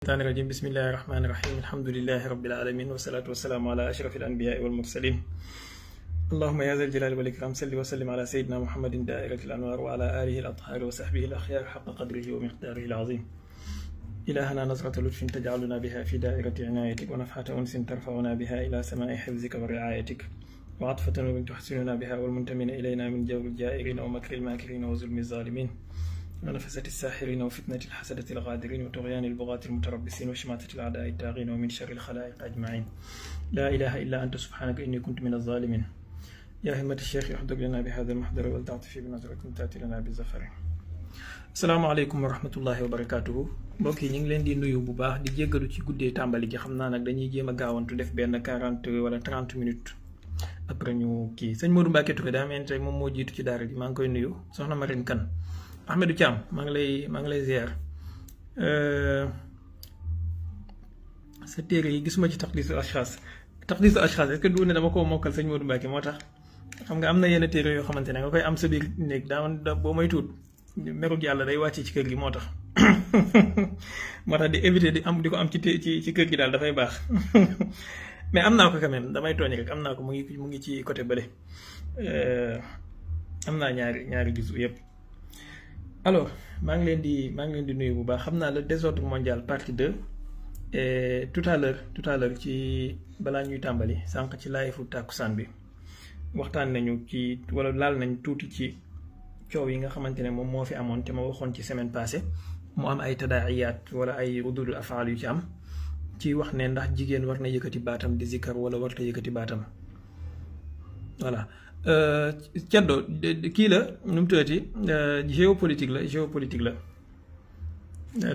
الشيطان الرجيم بسم الله الرحمن الرحيم الحمد لله رب العالمين والصلاة والسلام على أشرف الأنبياء والمرسلين اللهم يا ذا الجلال والإكرام صل وسلم على سيدنا محمد دائرة الأنوار وعلى آله الأطهار وصحبه الأخيار حق قدره ومقداره العظيم إلهنا نظرة لطف تجعلنا بها في دائرة عنايتك ونفحة أنس ترفعنا بها إلى سماء حفظك ورعايتك وعطفة نور تحسننا بها والمنتمين إلينا من جور الجائرين ومكر الماكرين وظلم الظالمين ونفسة الساحرين وفتنة الحسدة الغادرين وطغيان البغاة المتربصين وشماتة الأعداء الطاغين ومن شر الخلائق أجمعين لا إله إلا أنت سبحانك إني كنت من الظالمين يا همة الشيخ احضر لنا بهذا المحضر ولتعطفي بنظرة تأتي لنا بالظفر السلام عليكم ورحمة الله وبركاته mbokk yi ñu ngi leen di nuyu bu baax di jéggalu ci guddee tàmbali gi xam naa nag dañuy jéem a gaawantu def benn 40 wala 30 minutes après ñu kii sëñ Modou Mbacké Touré daa mel ni tey moom moo jiitu ci daara ji maa ngi koy nuyu soxna Marine Kane Ahmedou Thiam maa ngi lay ziar sa téere yi gisuma ci taxdiisul ashxaas est-ce que du ne dama koo mokkal sëñ Modou Mbacké moo tax xam nga am na yenn téere yoo xamante ne nga koy am sa biir néeg daa boo may tuut merug yàlla day wàcce ci kër gi moo tax moo tax di éviter di ko am ci kër gi daal dafay baax mais am naa ko quand même damay tooñ rek am naa ko mu ngi ci côté bële am naa ñaari gisu yépp alors maa ngi leen di nuyu bu baax xam naa le désordre mondial partie 2 et tout à l'heure ci balaa ñuy tàmbali sànq ci live tàkkusaan bi waxtaan nañu ci wala laal nañ tuuti ci coow yi nga xamante ne moom moo fi amoon te ma waxoon ci semaine passée mu am ay tadaa'iyaat wala ay rududul afaal yu ci am ci wax ne ndax jigéen war na yëkkati baatam di zikkar wala warta yëkkati baatam voilà ceddo kii la nu mu tuddati géopolitique la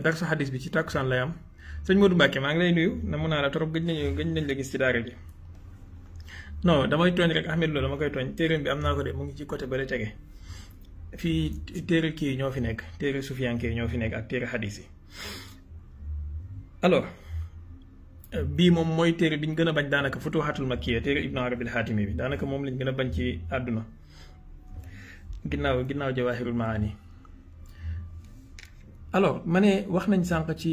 darsu xadis bi ci tàkkusaan lay am sëñ Modou Mbacké maa ngi lay nuyu na mun naa la trop gëj nañ la gis ci daara ji non damay tooñ rek Ahmed Lo dama koy tooñ téeréem bi am naa ko de mu ngi ci côté bale tege fii téere kii ñoo fi nekk téere sufiyanke ñoo fi nekk ak téere xadis yi alors bii moom mooy téere bi ñu gën a bañ daanaka futuhatul makkiya téere Ibn Arabi al-Xaatimi bi daanaka moom lañ gën a bañ ci àdduna ginnaaw Jawaahirul Maani alors ma ne wax nañ sànq ci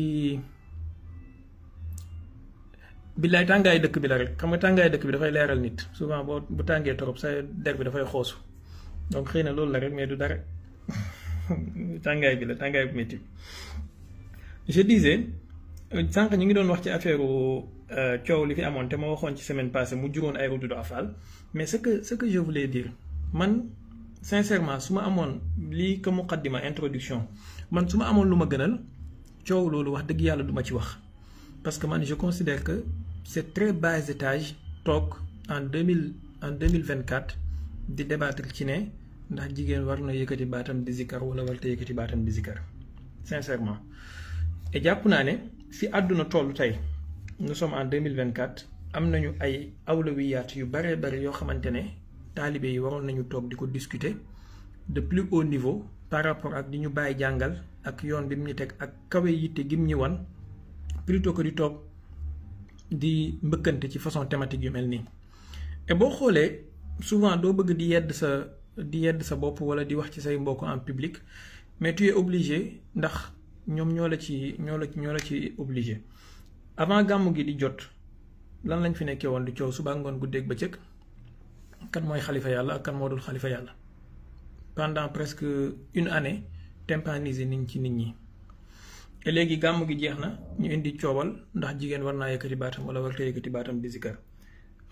billaay tàngaay dëkk bi la rek xam nga tàngaay dëkk bi dafay leeral nit souvent bu tàngee torop sa der bi dafay xoosu donc xëy na loolu la rek mais du dara tàngaay bi la tàngaay bu métti je disais sànq ñu ngi doon wax ci affaire coow li fi amoon te ma waxoon ci semaine passée mu juróon ay rududu afaal mais ce que je voulais dire man sincèrement su ma amoon lii que muqaddima introduction man su ma amoon lu ma gënal coow loolu wax dëgg yàlla du ma ci wax parce que man je considère que c'est très bas étage toog en 2024 di débattre ci ne ndax jigéen war na yëkkati baatam di zikkar wala warta yëkkati baatam di zikkar sincèrement et jàpp naa ne fi àdduna tollu tey nous sommes en 2024 am nañu ay awlawiyaat yu bare bare yoo xamante ne taalibe yi waroon nañu toog di ko discuter de plus haut niveau par rapport ak di ñu bàyyi jàngal ak yoon bi mu ñu teg ak kawe yitte gim ñi wan plutôt que di toog di mbëkkante ci façon thématique yu mel nii et boo xoolee souvent doo bëgg di yedd sa bopp wala di wax ci say mbokk en public mais tu es obligé ndax ñoom ñoo la ci obligé avant gàmmu gi di jot lan lañ fi nekkee woon di coow suba ngoon guddeeg bëccëg kan mooy xalifa yàlla ak kan moo dul xalifa yàlla pendant presque une année tympanisé niñ ci nit ñi et léegi gàmmu gi jeex na ñu indi coowal ndax jigéen war naa yëkkati baatam wala warta yëkkati baatam di zikkar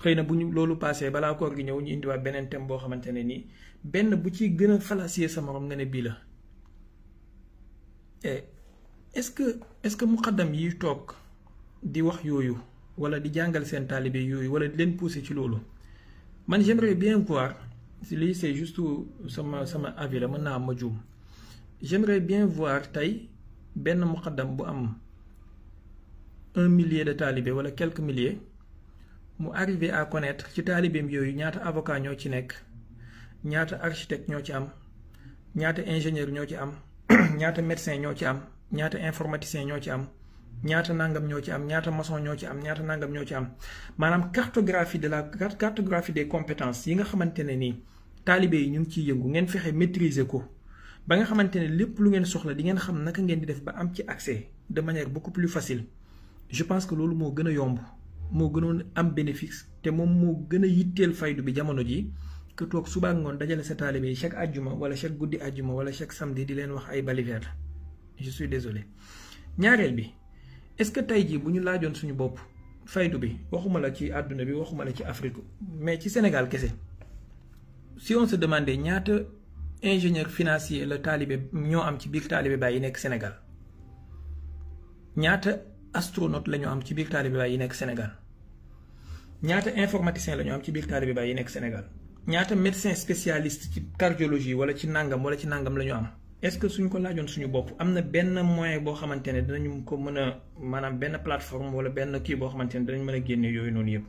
xëy na bu ñu loolu passé balaa koor gi ñëw ñu indiwaat beneen thème boo xamante ne nii benn bu ci gën a fallacier sa morom nga ne bii la et est-ce que muqaddam yi toog di wax yooyu wala di jàngal seen taalibe yooyu wala di leen pousser ci loolu man j'aimerais bien voir si lii c'est juste sama avis la mën naa am ma juum j'aimerais bien voir tey benn muqaddam bu am 1 millier de taalibe wala quelques milliers mu arrivé à connaître ci taalibeem yooyu ñaata avocat ñoo ci nekk ñaata architecte ñoo ci am ñaata ingénieur ñoo ci am ñaata médecin ñoo ci am ñaata informaticien ñoo ci am ñaata nangam ñoo ci am ñaata maçon ñoo ci am ñaata nangam ñoo ci am maanaam cartographie des compétences yi nga xamante ne nii taalibe yi ñu ngi ciy yëngu ngeen fexe maîtriser ko ba nga xamante ne lépp lu ngeen soxla di ngeen xam naka ngeen di def ba am ci accès de manière beaucoup plus facile je pense que loolu moo gën a yomb moo gënoon am bénéfice te moom moo gën a yitteel faydu bi jamono ji que toog suba ak ngoon dajale sa taalibe yi chaque àjjuma wala chaque guddi àjjuma wala chaque samedi di leen wax ay balivernes je suis désolé. ñaareel bi est-ce que tey jii bu ñu laajoon suñu bopp faydu bi waxuma la ci àdduna bi waxuma la ci Afrique mais ci Sénégal kese si on se demandait ñaata ingénieur financier la taalibe ñoo am ci biir taalibe baay yi nekk Sénégal ñaata astronaute la ñu am ci biir taalibe baay yi nekk Sénégal ñaata informaticien la ñu am ci biir taalibe baay yi nekk Sénégal ñaata médecin spécialiste ci cardiologie wala ci nangam la ñu am est-ce que suñ ko laajoon suñu bopp am na benn moyen boo xamante ne danañu ko mën a maanaam benn plateforme wala benn kii boo xamante ne danañ mën a génne yooyu noonu yëpp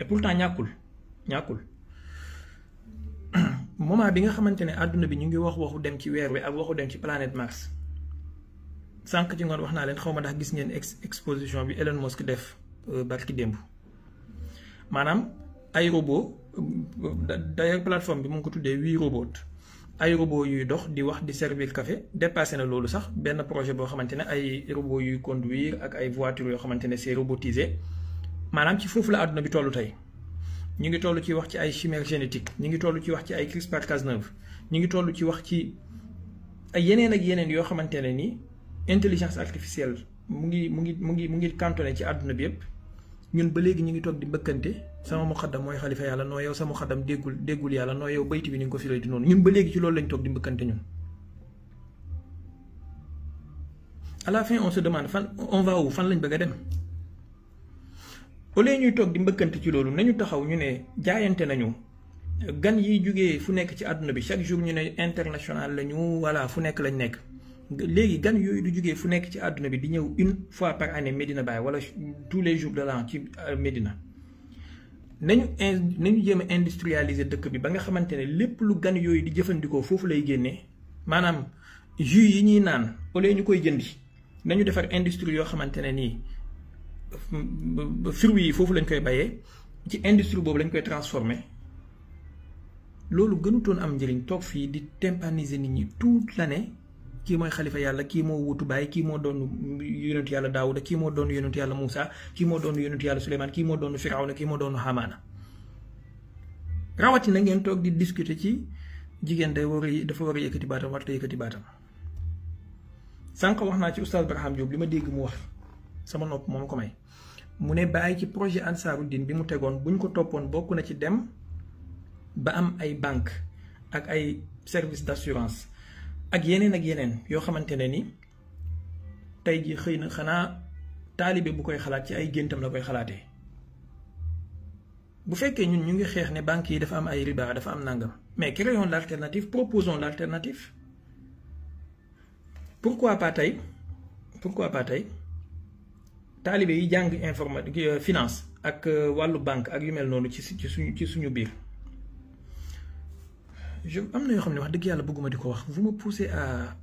et pourtant ñàkkul moment bi nga xamante ne àdduna bi ñu ngi waxu dem ci weer wi ak waxu dem ci planète Mars sànq ci ngoon wax naa leen xaw ma ndax gis ngeen exposition bi Elon Musk def barki démb maanaam ay robot d'ailleurs plateforme bi mu ngi ko tuddee 8 robots ay robot yuy dox di wax di servir café dépassé na loolu sax benn projet boo xamante ne ay robot yuy conduire ak ay voitures yoo xamante ne c'est robotisé maanaam ci foofu la àdduna bi tollu tey ñu ngi toll ci wax ci ay chimère génétique ñu ngi toll ci wax ci ay CRISPR-Cas9 ñu ngi toll ci wax ci ay yeneen ak yeneen yoo xamante ne ni intelligence artificielle mu ngi cantonné ci àdduna bi yëpp ñun ba léegi ñu ngi toog di mbëkkante sama muxaddam mooy xalifa yàlla noo yow sa muxaddam déggul yàlla noo yow bayti bi ni nga ko firee di noonu ñun ba léegi ci loolu lañ toog di mbëkkante ñun. à la fin on se demande fan on va où fan lañ bëgg a dem au lieu ñuy toog di mbëkkante ci loolu nañu taxaw ñu ne jaayante nañu gan yiy jugee fu nekk ci àdduna bi chaque jour ñu ne international lañu voilà fu nekk lañ nekk. léegi gan yooyu du jógee fu nekk ci àdduna bi di ñëw une fois par année Medina Baye wala tous les jours de l'an ci Medina nañu jéem a industrialiser dëkk bi ba nga xamante ne lépp lu gan yooyu di jëfandikoo foofu lay génnee maanaam jus yi ñuy naan au lieu ñu koy jëndi nañu defar industrie yoo xamante ne nii fruits yi foofu lañ koy bayee ci industrie boobu lañ koy transformer loolu gënutoon am njëriñ toog fii di tympaniser nit ñi toute l'année. kii mooy xalifa yàlla kii moo wutu baay kii moo doon yonentu yàlla Daawuda kii moo doon yonentu yàlla Muusa kii moo doon yonentu yàlla Suleymaan kii moo doon Firawna kii moo doon Haamaana rawatina ngeen toog di discuter ci jigéen dafa war a yëkkati baatam warta yëkkati baatam sànq wax naa ci oustaz Barham Diop li ma dégg mu wax sama nopp moom ko may mu ne bàyyi ci projet Ansaarud-Din bi mu tegoon buñ ko toppoon bokk na ci dem ba am ay banque ak ay service d'assurance ak yeneen yoo xamante ne ni tey ji xëy na xanaa taalibe bu koy xalaat ci ay géntam la koy xalaatee bu fekkee ñun ñu ngi xeex ne banques yi dafa am ay riba dafa am nangam mais créons l'alternative proposons l'alternative pourquoi pas tey taalibe yi jàng informatique finance ak wàllu banque ak yu mel noonu ci suñu biir am na yoo xam ne wax dëgg yàlla bëgguma di ko wax vous me poussez à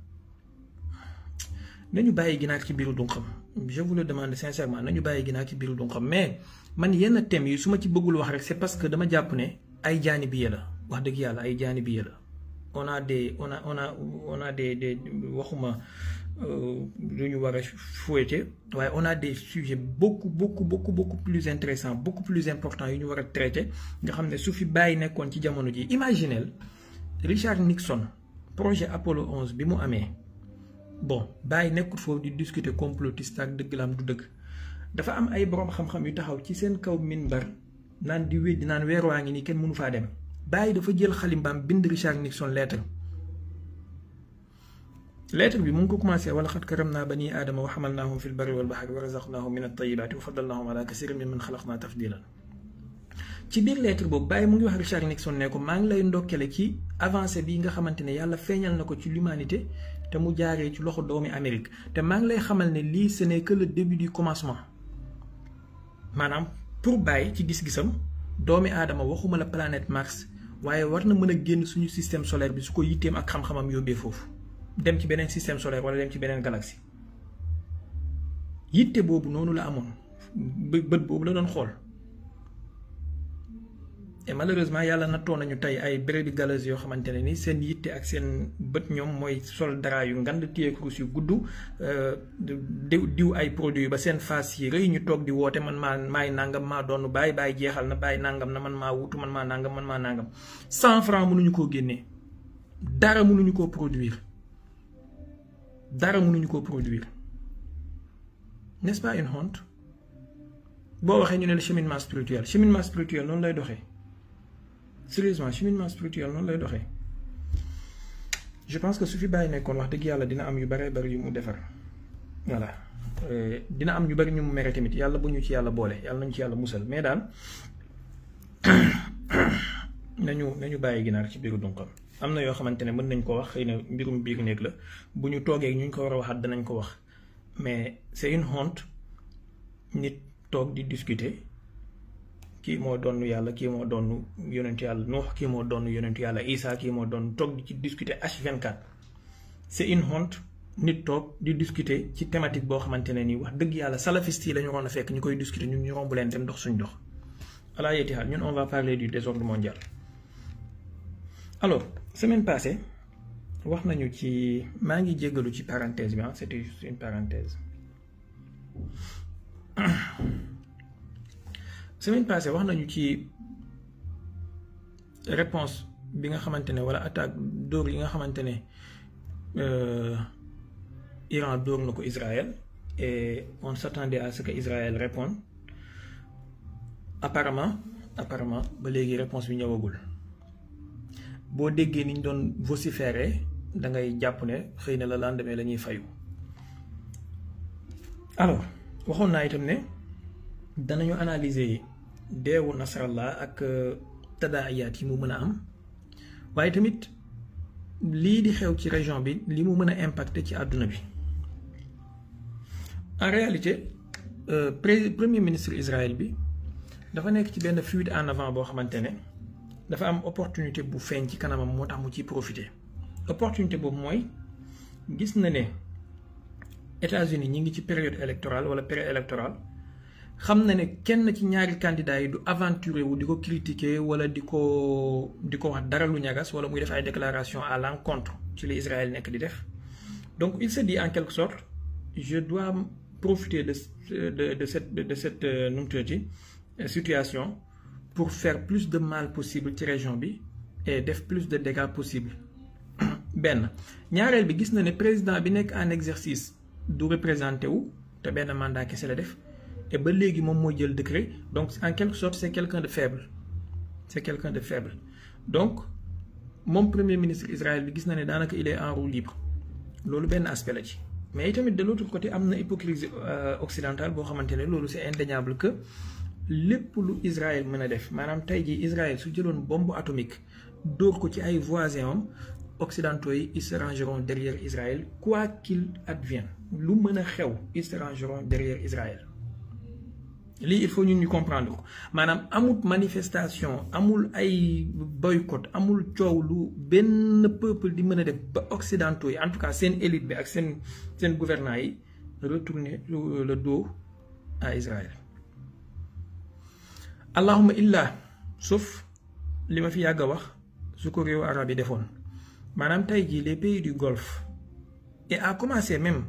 nañu bàyyi ginaar ci biiru dunqam je vous le demande sincèrement nañu bàyyi ginaar ci biiru dunqam mais man yenn thèmes yi su ma ci bëggul wax rek c'est parce que dama jàpp ne ay jaani biye la wax dëgg yàlla ay jaani biye la on a des waxuma lu ñu war a fouetter waaye on a des sujets beaucoup plus intéressants beaucoup plus importants yu ñu war a traiter nga xam ne su fi bàyyi nekkoon ci jamono ji imaginel Richard Nixon projet Apollo 11 bi mu amee bon bàyyi nekkul foofu di discuter complotiste ak dëgg la am du dëgg dafa am ay borom xam-xam yu taxaw ci seen kaw minbar naan di wéddi naan weer waa ngi nii kenn mënu faa dem bàyyi dafa jël xalimbaam bind Richard Nixon lettre bi mu ngi ko commencé wala xat karamnaa banii aadama wa hamalnaahum fil barri wal bahri wa razaqnaahum min at-tayyibaati wa faddalnaahum ala kasiirin mimman xalaqnaa tafdiilan ci biir lettre boobu bàyyi mu ngi wax Richard Nixon ne ko maa ngi lay ndokkale ci avancée bi nga xamante ne yàlla feeñal na ko ci l'humanité te mu jaaree ci loxo doomi Amérique te maa ngi lay xamal ne lii ce n'est que le début du commencement maanaam pour bàyyi ci gis-gisam doomi aadama waxuma la planète Mars waaye war na mën a génn suñu système solaire bi su ko yitteem ak xam-xamam yóbbee foofu dem ci beneen système solaire wala dem ci beneen galaxie yitte boobu noonu la amoon bët boobu la doon xool et malheureusement yàlla nattoo nañu tey ay brebis galeuses yoo xamante ne ni seen yitte ak seen bët ñoom mooy sol dara yu ngand téye kurus yu gudd diw ay produits ba seen face yi rëy ñu toog di woote man maay nangam maa doon bàyyi jeexal na bàyyi nangam na man maa wutu man maa nangam 100 francs mënuñu koo génnee dara mënuñu koo produire n'est-ce pas une honte boo waxee ñu ne le cheminement spirituel noonu lay doxee sérieusement cheminement spirituel noonu lay doxee je pense que su fi bàyyi nekkoon wax dëgg yàlla dina am yu bare bari yu mu defar voilà dina am ñu bari ñu mu mere tamit yàlla bu ñu ci yàlla boole yàlla nañu ci yàlla musal mais daal nañu bàyyi ginaar ci biiru dunqam am na yoo xamante ne mën nañ ko wax xëy na mbirum biir néeg la bu ñu toogee ñu ko war a waxaat danañ ko wax mais c'est une honte nit toog di discuter kii moo doon yàlla kii moo doon yonentu yàlla Nuux kii moo doon yonentu yàlla Isa kii moo doon toog di ci discuter H24 c'est une honte nit toog di discuter ci thématique boo xamante ne nii wax dëgg yàlla salafiste yi la ñu waroon a fekk ñu koy discuter ñun ñu romb leen dem dox suñ dox ala yeeti xaal ñun on va parler du désordre mondial. Alors semaine passée wax nañu ci maa ngi jéggalu ci parenthèse bi c'était juste une parenthèse. Semaine passée wax nañu ci réponse bi nga xamante ne wala attaque dóor yi nga xamante ne Iran dóor na ko Israël et on s'attendait à ce que Israël réponde. Apparemment ba léegi réponse bi ñëwagul boo déggee ni ñu doon vociférer da ngay jàpp ne xëy na la lendemain la ñuy fayu. Alors waxoon naa itam ne danañu analyser deewu Nasrallah ak tadaayaat yi mu mën a am waaye tamit lii di xew ci région bi li mu mën a impacter ci àdduna bi. En réalité premier ministre Israël bi dafa nekk ci benn fuite en avant boo xamante ne dafa am opportunité bu feeñ ci kanamam moo tax mu ciy profiter. Opportunité boobu mooy gis na ne États-Unis ñi ngi ci période électorale wala préélectorale xam na ne kenn ci ñaari candidats yi du aventuré wu di ko critiquer wala di ko wax dara lu ñagas wala muy def ay déclaration à l'encontre ci li Israël nekk di def. Donc il se dit en quelque sorte je dois profiter de cette situation pour faire plus de mal possible ci région bi et def plus de dégâts possible. benn ñaareel bi gis na ne président bi nekk en exercice du représenté wu te benn mandat kese la def et ba léegi moom mooy jël décret donc en quelque sorte c'est quelqu'un de faible donc moom premier ministre Israël bi gis na ne daanaka il est en roue libre loolu benn aspect la ci mais itamit de l'autre côté am na hypocrisie occidentale boo xamante ne loolu c'est indéniable que lépp lu Israël mën a def maanaam tey jii Israël su jëloon bombe atomique dóor ko ci ay voisins am occidentaux yi ils se rangeront derrière Israël quoi qu'il advienne lu mën a xew ils se rangeront derrière Israël lii il faut ñun ñu comprendre ko maanaam amul manifestation amul ay boycott amul coow lu benn peuple di mën a def ba occidentaux yi en tout cas seen élite bi ak seen gouvernants yi retourner le dos à Israël allahumma illa sauf li ma fi yàgg a wax su ko réewu arab yi defoon maanaam tey jii les pays du Golfe et à commencer même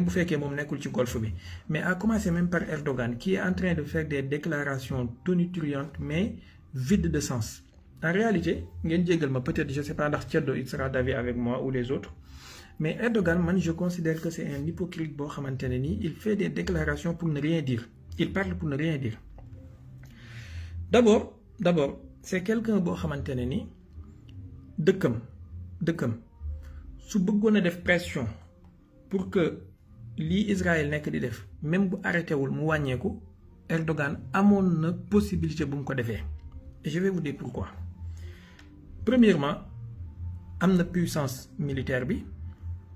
bu fekkee moom nekkul ci Golfe bi mais à commencer même par Erdogan qui est en train de faire des déclarations tonitruantes mais vides de sens. En réalité ngeen jéggal ma peut-être je sais pas ndax Ceddo il sera d'avis avec moi ou les autres mais Erdogan man je considère que c'est un hypocrite boo xamante ne nii il fait des déclarations pour ne rien dire il parle pour ne rien dire. D'abord c'est quelqu'un boo xamante ne ni dëkkam su bëggoon a def pression pour que lii Israël nekk di def même bu arrêté wul mu wàññeeku Erdogan amoon na possibilité bu mu ko defee et je vais vous dire pourquoi. Premièrement am na puissance militaire bi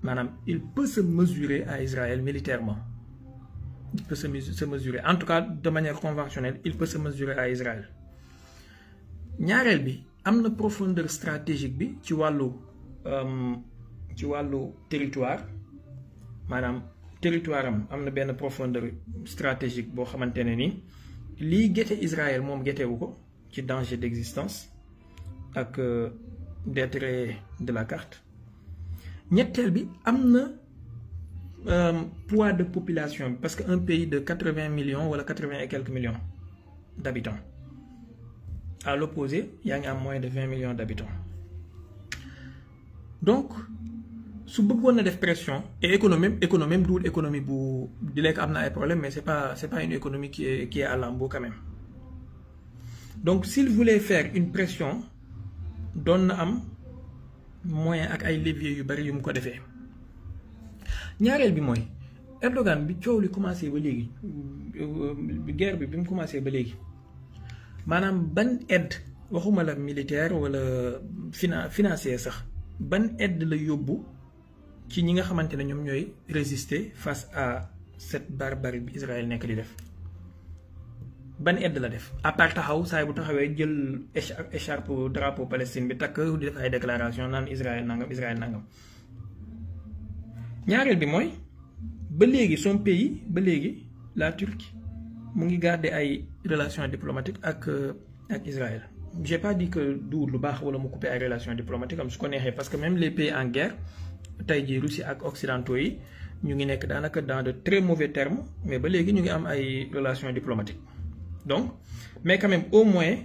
maanaam il peut se mesurer à Israël militairement il peut se mesurer en tout cas de manière conventionnelle il peut se mesurer à Israël. ñaareel bi am na profondeur stratégique bi ci wàllu territoire maanaam territoire am na benn profondeur stratégique boo xamante ne ni lii gete Israël moom getewu ko ci danger d'existence ak détrait de la carte. ñetteel bi am na poids de population parce que un pays de 80 millions wala 80 et quelques millions d'habitants. À l'opposé, il y a moins de 20 millions d'habitants. Donc, si vous avez des pression, et économie d'où l'économie, il y a des problèmes, mais ce n'est pas une économie qui est à l'embout quand même. Donc, s'il voulait faire une pression, donne un moyen avec des leviers yu bari yum ko defé. Ñaarel bi moy Erdogan bi ciow li commencé ba légui guerre bi mu commencé ba légui manam ban aide waxuma la militaire wala financière sax ban aide la yobbu ci ñi nga xamantene ñom ñoy résister face à cette barbarie bi Israël nek di def ban aide la def à part taxaw say bu taxawé jël écharpe drapeau Palestine bi tak di def ay déclaration nan Israël nangam ñaarel bi moy ba légui son pays ba légui la Turquie mu ngi garder ay relations diplomatiques ak Israël. J'ai pas dit que du lu bax wala mu couper ay relations diplomatiques am su ko nexé parce que même les pays en guerre tay ji Russie ak occidentaux yi ñu ngi nek danaka dans de très mauvais termes mais ba légui ñu ngi am ay relations diplomatiques. Donc mais quand même au moins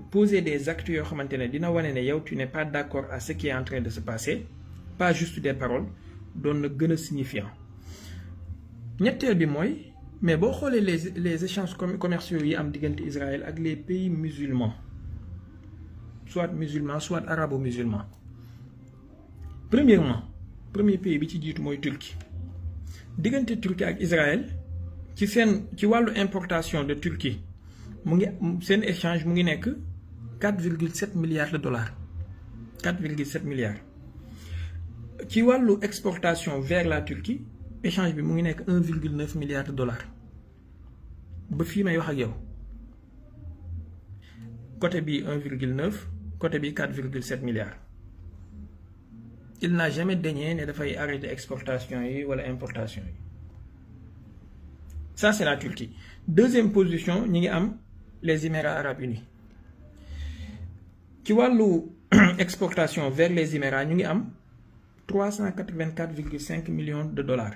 poser des actes yo xamantene dina wone ne yow tu n'es pas d'accord à ce qui est en train de se passer, pas juste des paroles, donne gëna signifiant. Ñettel bi moy mais bo xolé les échanges commerciaux yi am digënté Israël ak les pays musulmans, soit musulmans soit arabo-musulmans. Premièrement, premier pays bi ci jitu moy Turquie. Digënté Turquie ak Israël ci walu importation de Turquie mu ngi sen échange mu ngi nek 4,7 milliards de dollars. 4,7 milliards. Ci walu exportation vers la Turquie échange bi mu ngi nek 1,9 milliard de dollars. Ba fi may wax ak yow côté bi 1,9 côté bi 4,7 milliards. Il n'a jamais daigné ne dafay arrêter exportation yi wala importation yi. Ça c'est la Turquie. Deuxième position ñi ngi am les Émirats arabes unis. Ci walu exportation vers les Émirats ñu ngi am 384,5 millions de dollars.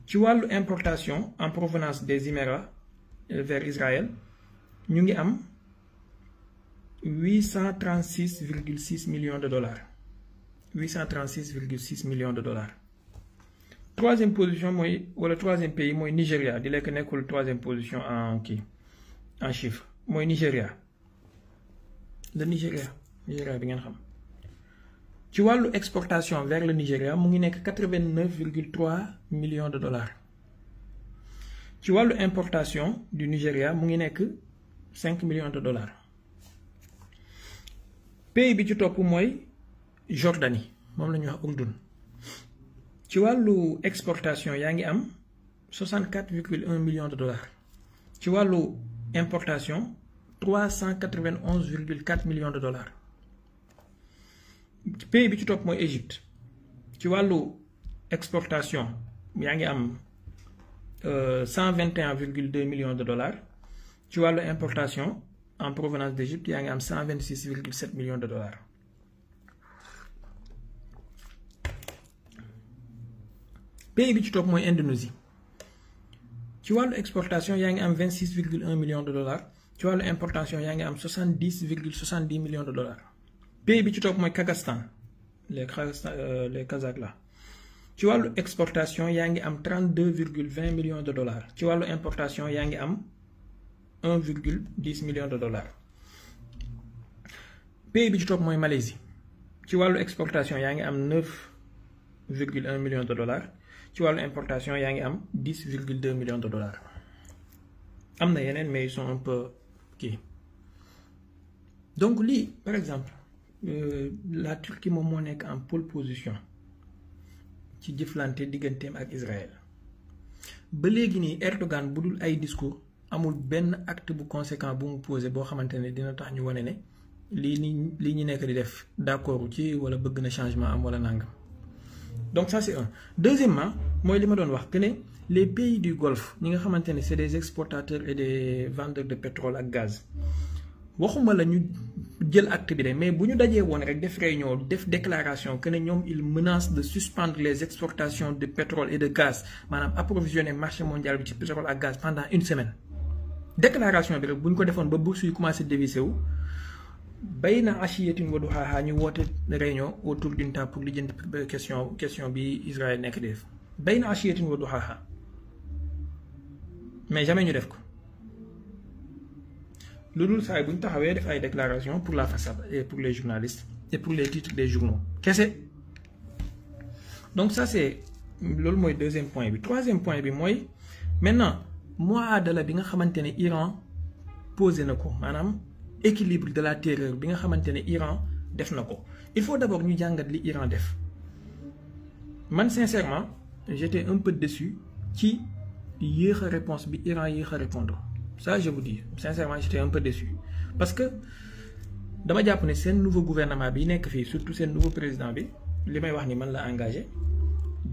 Ci walu importation en provenance des Émirats vers Israël ñu ngi am 836,6 millions de dollars. 836,6 millions de dollars. Troisième position le troisième pays moy Nigeria di lek nekul troisième position en chiffre moy Nigeria. Le Nigeria bi ngeen xam. Ci walu exportation vers le Nigeria mu ngi nek 89,3 millions de dollars. Ci walu importation du Nigeria mu ngi nek 5 millions de dollars. Pays bi ci top moy Jordanie mom lañu wax Urdun. Ci walu exportation yaa ngi am 64,1 millions de dollars. Ci walu importation 391,4 millions de dollars. Pays bi ci top moy Égypte. Ci walu exportation yaa ngi am 121,2 millions de dollars. Ci walu importation en provenance d'Égypte yaa ngi am 126,7 millions de dollars. Pays bi ci top moy Indonésie. Ci walu exportation yaa ngi am 26,1 millions de dollars. Ci walu importation yaa ngi am 70,70 millions de dollars. Pays bi ci top moy Kazakhstan, les Kazakhs là. Ci walu exportation yaa ngi am 32,20 millions de dollars. Ci walu importation yaa ngi am 1,10 millions de dollars. Pays bi ci top moy Malaisie. Ci walu exportation yaa ngi am 9,1 millions de dollars. Ci walu importation yaa ngi am 10,2 millions de dollars. Am na yeneen mais ils sont un peu donc li par exemple la Turquie moom moo nekk en pole position ci jëflante digganteem ak Israël ba léegi nii Erdogan bu dul ay discours amul benn acte bu conséquent bu mu posé boo xamante ne dina tax ñu wane ne lii ñu nekk di def d'accord ci wala bëgg na changement am wala nangam donc ça c'est un. Deuxièmement mooy li ma doon wax que ne les pays du Golfe ñi nga xamante ne c'est des exportateurs et des vendeurs de pétrole ak gaz waxuma la ñu jël acte bi de mais bu ñu dajee woon rek def réunion def déclaration que ne ñoom ils menacent de suspendre les exportations de pétrole et de gaz maanaam approvisionner marché mondial bi ci pétrole ak gaz pendant une semaine déclaration bi rek bu ñu ko defoon ba bourse yi commencé dévissé wu bayna ashiyatin wa duhaha ñu woote réunion autour d'une table pour lijjanti question bi Israël nekk def bayna ashiyatin wa duhaha mais jamais ñu def ko lu dul saa yi bu ñu taxawee def ay déclaration pour la façade et pour les journalistes et pour les titres des journaux kese. Donc ça c'est loolu mooy deuxième point bi. Troisième point bi mooy maintenant muadala bi nga xamante ne Iran posé na ko maanaam équilibre de la terreur bi nga xamante ne Iran def na ko. Il faut d'abord ñu jàngat li Iran def man sincèrement j'étais un peu déçu ci yéex a réponse bi Iran yéex a répondre. Ça je vous dis sincèrement j'étais un peu déçu parce que dama jàpp ne seen nouveau gouvernement bi nekk fii surtout seen nouveau président bi li may wax ni man la engagé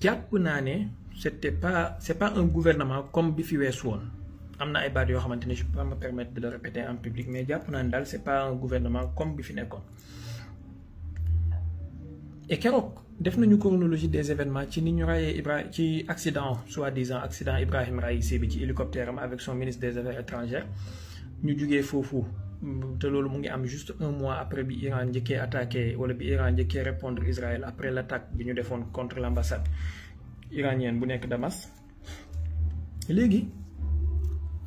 jàpp naa ne c'est pas un gouvernement comme bi fi weesu woon am na ay baat yoo xamante ne je peux pas me permettre de le répéter en public mais jàpp naa ne daal c'est pas un gouvernement comme bi fi nekkoon. Et keroog def nañu chronologie des événements ci ni ñu rayee ci accident soi-disant accident Ibrahim Raïssi bi ci hélicoptère am avec son ministre des affaires étrangères ñu jugee foofu te loolu mu ngi am juste un mois après bi Iran njëkkee attaqué wala bi Iran njëkkee répondre Israël après l'attaque bi ñu defoon contre l'ambassade iranienne bu nekk Damas. Léegi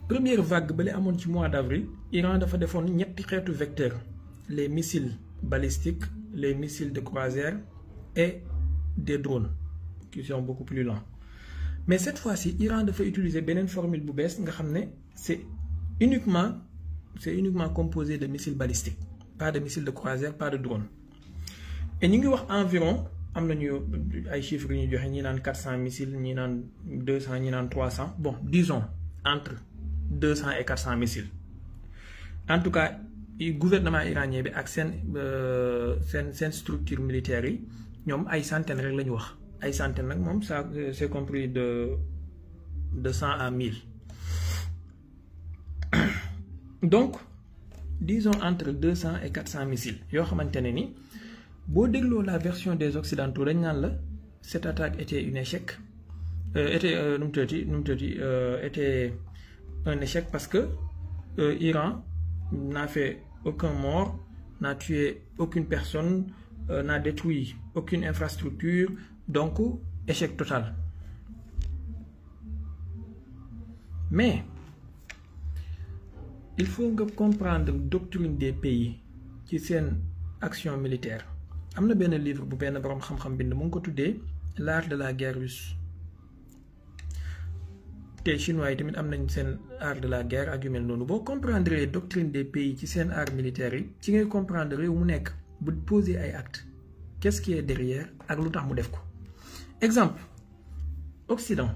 première vague ba li amoon ci mois d'avril Iran dafa defoon ñetti xeetu vecteurs les missiles balistiques les missiles de croisière et des drones qui sont beaucoup plus lents. Mais cette fois-ci Iran dafa utiliser beneen formule bu bees nga xam ne c'est uniquement composé de missiles balistiques pas de missiles de croisière pas de drones. Et ñu ngi wax environ am nañu ay chiffres yu ñu joxe ñi naan 400 missiles ñi naan 200 ñi naan 300 bon disons entre 200 et 400 missiles. En tout cas gouvernement iranien bi ak seen structure militaire yi ñoom ay centaines rek la ñu wax ay centaines nag moom ça c'est compris de 100 à 1000. Donc disons entre 200 et 400 missiles yoo xamante ne ni boo dégloo la version des occidentaux dañ naan la cette attaque était un échec était un échec parce que Iran n'a fait aucun mort, n'a tué aucune personne, n'a détruit aucune infrastructure, donc échec total. Mais il faut comprendre doctrine des pays qui seen action militaire. Am na benn livre bu benn boroom xam-xam bind mu ngi ko tuddee l'art de la guerre russe. te chinois yi tamit am nañ seen art de la guerre ak yu mel noonu boo comprendre les doctrines des pays ci seen art militaire yi ci ngay comprendre réew mu nekk bu poser ay actes qu'est-ce qui est derrière ak lu tax mu def ko. Exemple Occident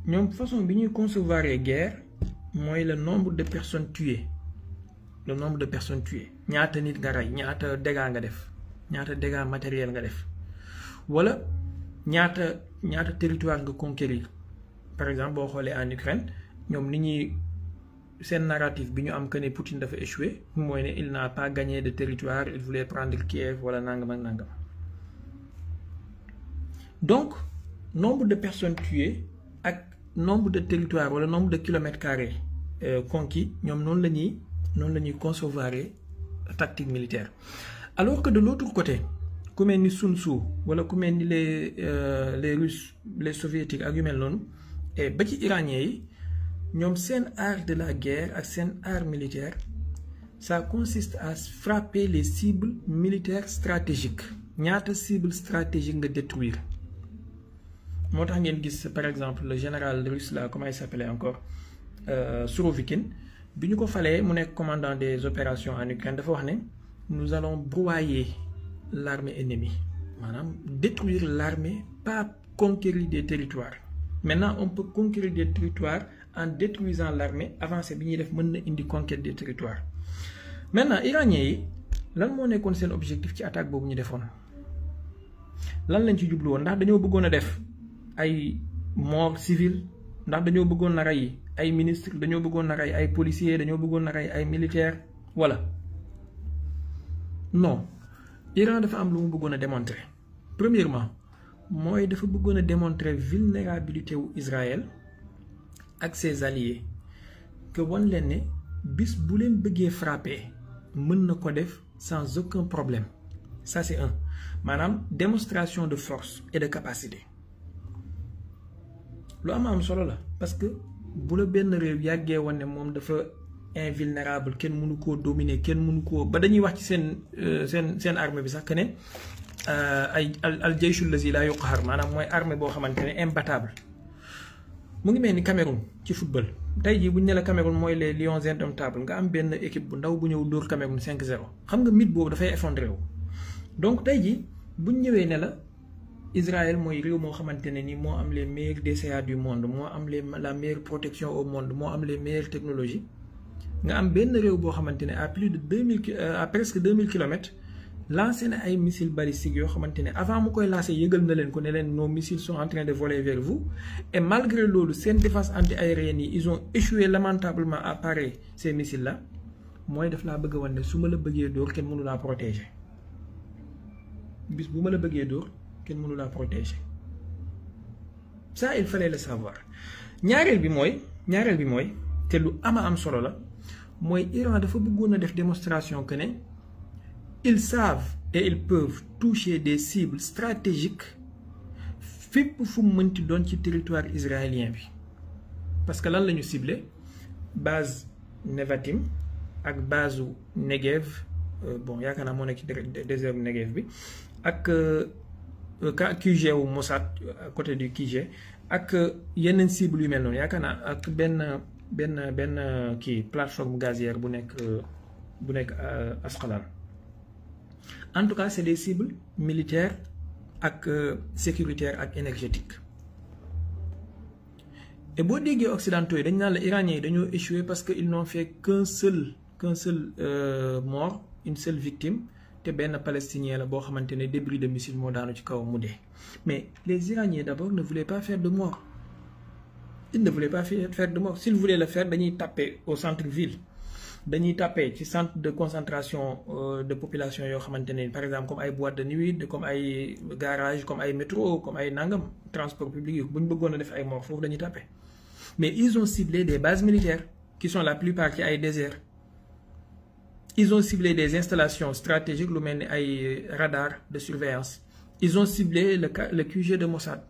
ñoom façon bi ñuy concevoir guerre mooy le nombre de personnes tuées ñaata nit nga rey ñaata dégâts nga def ñaata dégâts matériels nga def wala ñaata territoire nga conquérir. Par exemple boo xoolee en Ukraine ñoom ni ñuy seen narratif bi ñu am que ne Poutine dafa échoué mooy ne il n'a pas gagné de territoire il voulait prendre Kiev wala nangam ak nangam. Donc nombre de personnes tuées ak nombre de territoires wala nombre de kilomètres carrés conquis ñoom noonu la ñuy concevoir tactique militaire. Alors que de l'autre côté ku mel ni Sun Tzu wala ku mel ni les Russes les soviétiques ak yu mel noonu. Et ba ci iranien yi ñoom seen art de la guerre ak seen art militaire ça consiste à frapper les cibles militaires stratégiques ñaata cible stratégique nga détruire. Moo tax ngeen gis par exemple le général russe là comment il s'appelait encore Surovikin bi ñu ko falee mu nekk commandant des opérations en Ukraine dafa wax ne nous allons broyer l'armée ennemie maanaam détruire l'armée pas conquérir des territoires. Maintenant on peut conquérir des territoires en détruisant l'armée avancée bi ñuy def mën na indi conquête des territoires. Maintenant iraniens yi lan moo nekkoon seen objectif ci attaque boobu ñu defoon lan lañ ci jublu woon ndax dañoo bëggoon a def ay mort civile ndax dañoo bëggoon na rey ay ministre dañoo bëggoon na rey ay policiers dañoo bëggoon na rey ay militaires wala non Iran dafa am lu mu bëggoon a démontrer premièrement mooy dafa bëggoon a démontrer vulnérabilité wu Israël ak ses alliés que wan leen ne bis bu leen bëggee frapper mën na ko def sans aucun problème ça c'est un maanaam démonstration de force et de capacité lu am solo la parce que bu la benn réew yàggee woon ne moom dafa invulnérable kenn mënu koo dominer kenn mënu koo ba dañuy wax ci seen armée bi sax que ne ay al jayshul lazi la yuqhar maanaam mooy armée boo xamante ne imbattable mu ngi mel ni Cameroun ci football tey jii bu ñu ne la Cameroun mooy les lions indomptables nga am benn équipe bu ndaw bu ñëw dóor Cameroun 5-0 xam nga mythe boobu dafay effondré wu donc tey jii bu ñu ñëwee ne la Israël mooy réew moo xamante ne ni moo am les meilleurs DCA du monde moo am la meilleure protection au monde moo am les meilleures technologies nga am benn réew boo xamante ne à plus de 2000 à presque 2000 kilomètres lancé na ay missiles balistiques yoo xamante ne avant mu koy lancé yëgal na leen ko ne leen nos missiles sont en train de voler vers vous et malgré loolu seen défense anti-aérienne yi ils ont échoué lamentablement à parer ces missiles là mooy daf laa bëgg a wan ne su ma la bëggee dóor kenn mënu laa protéger bis bu ma la bëggee dóor kenn mënu laa protéger ça il fallait le savoir ñaareel bi mooy te lu am solo la mooy Iran dafa bëggoon a def démonstration que ne ils savent et ils peuvent toucher des cibles stratégiques fépp fu mu mënti doon ci territoire israélien bi parce que lan la ñu ciblé base Nevatim ak base Negev bon yaakaar naa moo nekk ci désert Negev bi ak QG wu Mossad à côté du QG ak yeneen cibles yu mel noonu yaakaar naa ak benn kii plateforme gazière bu nekk Asqalan. En tout cas, c'est des cibles militaires et sécuritaires et énergétiques. Et si les Occidentaux, les Iraniens, ils ont échoué parce qu'ils n'ont fait qu'un seul mort, une seule victime. Et les Palestiniens, ils ont des débris de missiles. Mais les Iraniens, d'abord, ne voulaient pas faire de mort. Ils ne voulaient pas faire de mort. S'ils voulaient le faire, ils tapaient au centre-ville. Dañuy tapé ci centre de concentration de population yoo xamante ne par exemple comme ay boîte de nuit comme ay garage comme ay métro comme ay nangam transport public yi bu ñu bëggoon a def ay mort foofu dañuy tapé mais ils ont ciblé des bases militaires qui sont la plupart ci ay déserts ils ont ciblé des installations stratégiques lu mel ni ay radars de surveillance ils ont ciblé le QG de Mossad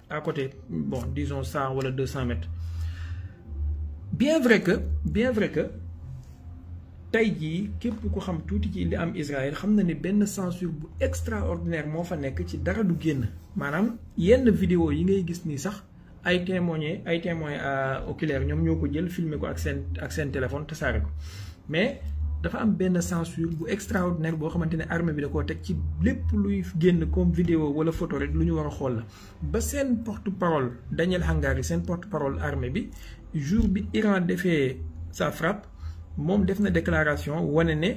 à côté bon disons 100 wala 200 mètres bien vrai que tey jii képp ku xam tuuti ci li am Israël xam na ne benn censure bu extraordinaire moo fa nekk ci dara du génn maanaam yenn vidéo yi ngay gis nii sax ay témoins oculaires ñoom ñoo ko jël filmer ko ak seen téléphone tasaare ko mais dafa am benn censure bu extraordinaire boo xamante ne armée bi da koo teg ci lépp luy génn comme vidéo wala photo rek lu ñu war a xool la ba seen porte-parole Daniel Hangari seen porte-parole armée bi jour bi Iran defee sa frappe moom def na déclaration wane ne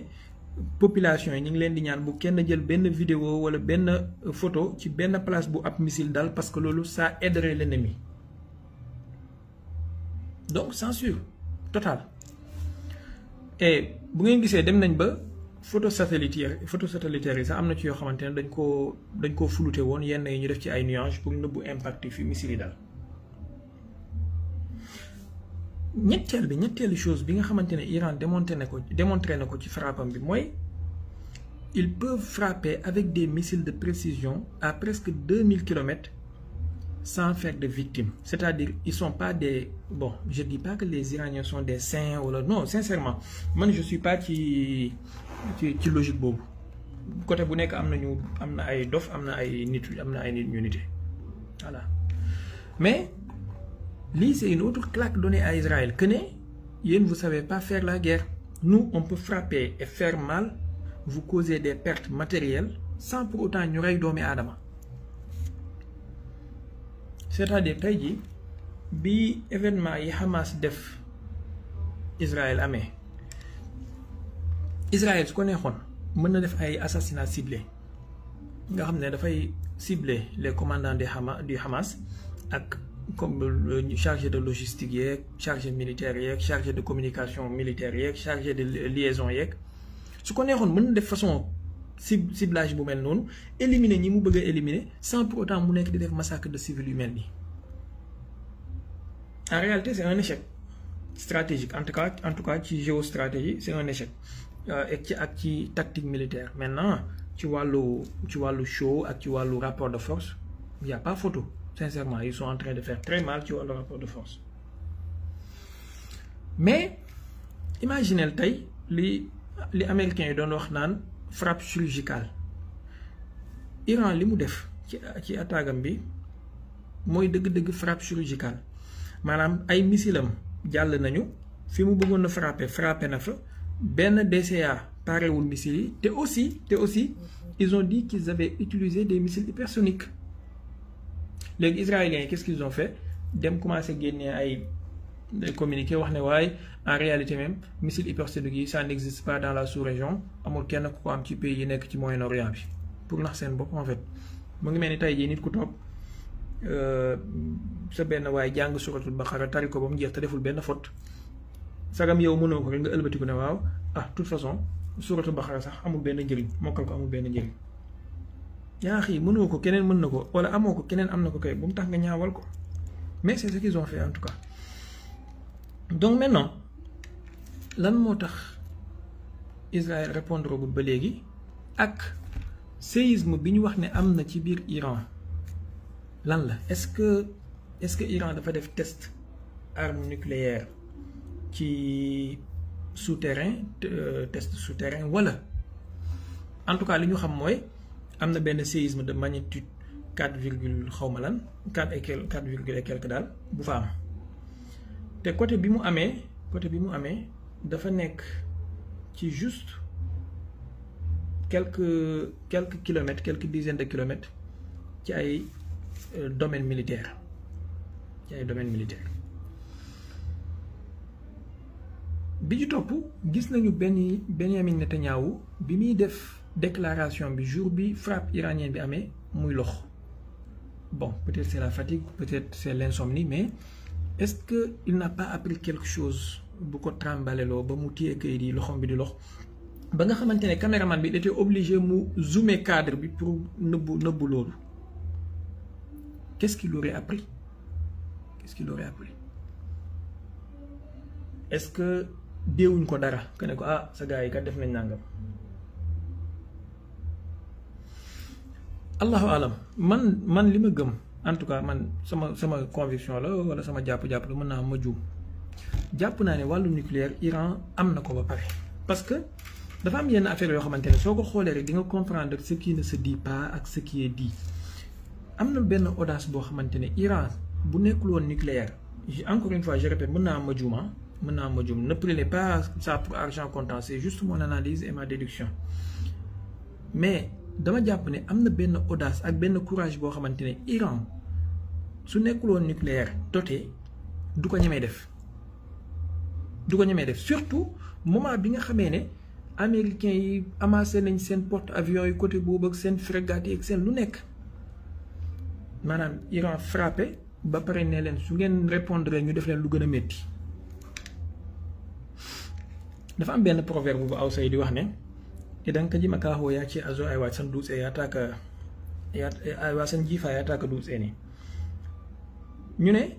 population yi ñu ngi leen di ñaan bu kenn jël benn vidéo wala benn photo ci benn place bu ab missile dal parce que loolu ça aiderait l'ennemi donc censure totale et bu ngeen gisee dem nañ ba photo satellitaire yi sax am na ci yoo xamante ne dañ koo flouté woon yenn yi ñu def ci ay nuages pour nëbbu impact fi missile yi dal ñetteelu chose bi nga xamante ne Iran démontré na ko ci frappam bi mooy ils peuvent frapper avec des missiles de précision à presque 2000 kilomètres sans faire de victimes c'est-à-dire ils sont pas des bon je dis pas que les Iraniens sont des saints wala non sincèrement man je suis pas ci logique boobu côté bu nekk am na ay dof am na ay nit ñu nite voilà mais lii c'est une autre claque donnée à Israël que ne yéen vous savez pas faire la guerre nous on peut frapper et faire mal vous causer des pertes matérielles sans pour autant ñu rey doomi aadama c'est-à-dire tey jii bi événement yi Hamas def Israël amee Israël su ko neexoon mën na def ay assassinat ciblé nga xam ne dafay cibler les commandants du Hamas ak comme chargé de logistique yeeg chargé militaire yeeg chargé de communication militaire yeeg chargé de liaison yeeg su ko neexoon mën na def façon ciblage bu mel noonu éliminer ñi mu bëgg a éliminer sans pour autant mu nekk di def massacre de civils yu mel nii. En réalité c'est un échec stratégique en tout cas ci géostratégie c'est un échec ak ci tactique militaire. Maintenant ci wàllu show ak ci wàllu rapport de force il y a pas photo. Sincèrement, ils sont en train de faire très mal sur le rapport de force. Mais imaginez tay li américains yi doon wax naan frappe chirurgicale. Iran li mu def ci attaquam bi mooy dëgg-dëgg frappe chirurgicale maanaam ay missilam jàll nañu fi mu bëggoon a frappé na fa benn DCA parewul missile yi te aussi ils ont dit qu'ils avaient utilisé des missiles hypersoniques. Les Israéliens, qu'est-ce qu'ils ont fait? Dem commencé génne ay communiqué wax ne waaye en réalité même missile hypersonique yi ça n'existe pas dans la sous-région amul kenn ku ko am ci pays yi nekk ci Moyen-Orient bi pour nax seen bopp en fait mu ngi mel ni tey jii nit ku toog sa benn waaye jàng suratul Baqara tari ko ba mu jeex te deful benn faute sagam yow mënoo ko rek nga ëlbatiku ne waaw toute façon suratul Baqara sax amul benn njëriñ mokkal ko amul benn njëriñ. yaa xii mënoo ko keneen mën na ko wala amoo ko keneen am na ko kay bu mu tax nga ñaawal ko mais c'est ce qu'ils ont fait en tout cas. Donc maintenant lan moo tax Israël répondre gul ba léegi ak séisme bi ñu wax ne am na ci biir Iran lan la est-ce que Iran dafa def test arme nucléaire ci souterrain test souterrain wala en tout cas li ñu xam mooy am na benn séisme de magnitude 4 virgule xawma lan 4 virgule et quelque daal bu fa am te côté bi mu amee dafa nekk ci juste quelques kilomètres quelques dizaines de kilomètres ci ay domaine militaire bi ñu topp gis nañu Benyamin Netanyahu bi muy def déclaration bi jour bi frappe iranienne bi amee muy lox bon peut-être c'est la fatigue peut-être c'est l'insomnie mais est-ce que il n'a pas appris quelque chose bu ko trembaleloo ba mu téye kayit yi loxom bi di lox ba nga xamante ne caméraman bi il était obligé mu zoomer cadre bi pour nëbbu loolu qu'est-ce qu'il aurait appris est-ce que déewuñ ko dara que ne ko sa gars yi kat def nañ nangam allahu alam man li ma gëm en tout cas man sama conviction la wala sama jàpp la mën naa ma juum jàpp naa ne wàllu nucléaire Iran am na ko ba pare parce que dafa am yenn affaire yoo xamante ne soo ko xoolee rek di nga comprendre ce qui ne se dit pas ak ce qui est dit am na benn audace boo xamante ne Iran bu nekkul woon nucléaire encore une fois je répète mën naa ma juum ne prenez pas ça pour argent comptant c'est juste mon analyse et ma déduction mais dama jàpp ne am na benn audace ak benn courage boo xamante ne Iran su nekkul woon nucléaire doté du ko ñemee def surtout moment bi nga xamee ne américains yi amassé nañ seen porte-avions yi côté boobu ak seen frégate yi ak seen lu nekk maanaam Iran frappé ba pare ne leen su ngeen répondre ñu def leen lu gën a métti dafa am benn proverbe bu Awsa yi di wax ne idan ka ji makaho ya ce a zo a yi wasan dutse wasan jifa ya taka dutse ne ñu ne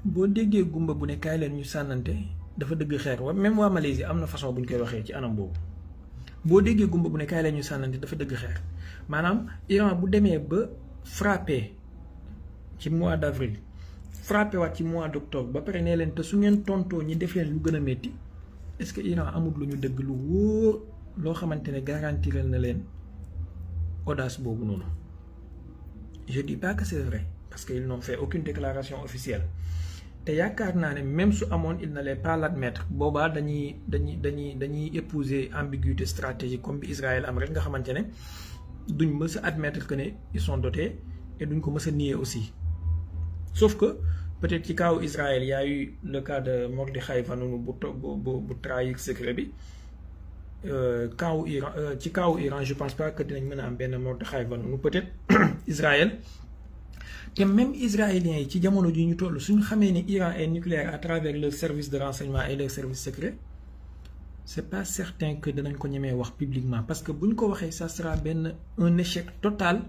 boo déggee gumba bu ne kaay leen ñu sànnante dafa dëgg xeer même waa Malaisie am na façon bu ñu koy waxee ci anam boobu boo déggee gumba bu ne kaay leen ñu sànnante dafa dëgg xeer maanaam Iran bu demee ba frappé ci mois d'avril frappé waat ci mois d'octobre ba pare nee leen te su ngeen tontoo ñi def leen lu gën a métti est-ce que Iran amul lu ñu dëgg lu wóor loo xamante ne garantiral na leen audace boobu noonu je dis pas que c'est vrai parce que ils n'ont fait aucune déclaration officielle te yaakaar naa ne même su amoon il n'allait pas l'admettre boobaa dañuy épouser ambiguïté stratégique comme bi Israël am rek nga xamante ne duñ mës a admettre que ne ils sont dotés et duñ ko mës a nier aussi sauf que peut-être ci kaw Israël y a eu le cas de Mordechai Vanunu bu trahir secret bi camp Iran ci kaw Iran je pense pas que dinañ mën a am benn mort de xaay ba noonu peut-être Israël te même israéliens yi ci jamono ji ñu toll suñu xamee ni Iran est nucléaire à travers leur service de renseignement et leur service secret c'est pas certain que danañ ko ñemee wax publiquement parce que buñ ko waxee ça sera un échec total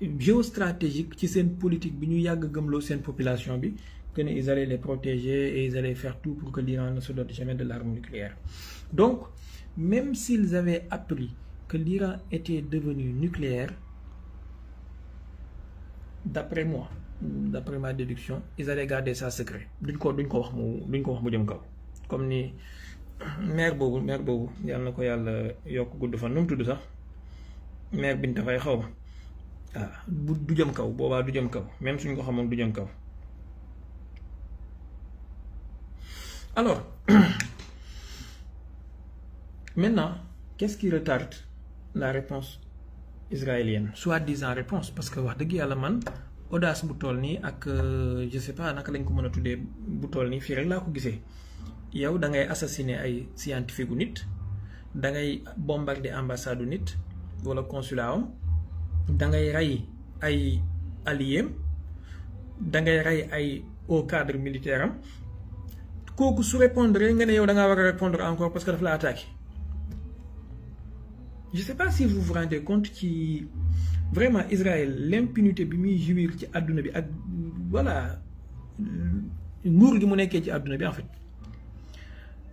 géostratégique ci seen politique bi ñu yàgg gëmloo seen population bi que ils allaient les protéger et ils allaient faire tout pour que l'Iran ne se dote jamais de l'arme nucléaire. Donc même s'ils avaient appris que l'Iran était devenu nucléaire, d'après moi, d'après ma déduction, ils allaient garder ça secret. Duñ ko wax mu jëm kaw. Comme ni maire boobu yàlla na ko yàlla yokk gudd fan nu mu tudd sax maire Binta Faye xaw ma du jëm kaw boobaa du jëm kaw même suñ ko xamoon du jëm kaw. Alors maintenant qu'est-ce qui retarde la réponse israélienne, soi-disant réponse, parce que wax dëgg yàlla man audace bu toll nii ak je sais pas naka lañ ko mën a tuddee bu toll nii fii rek laa ko gisee. Yow da ngay assassiner ay scientifique gu nit, da ngay bombarder ambassade u nit wala consulat am, da ngay rey ay alliés, da ngay rey ay haut cadre militaire am. Kooku su répondre nga ne yow da ngaa war a répondre encore parce que daf la attaqué. Je sais pas si vous vous rendez compte ci vraiment Israël l'impunité bi muy jouir ci àdduna bi ak voilà nguur gi mu nekkee ci àdduna bi en fait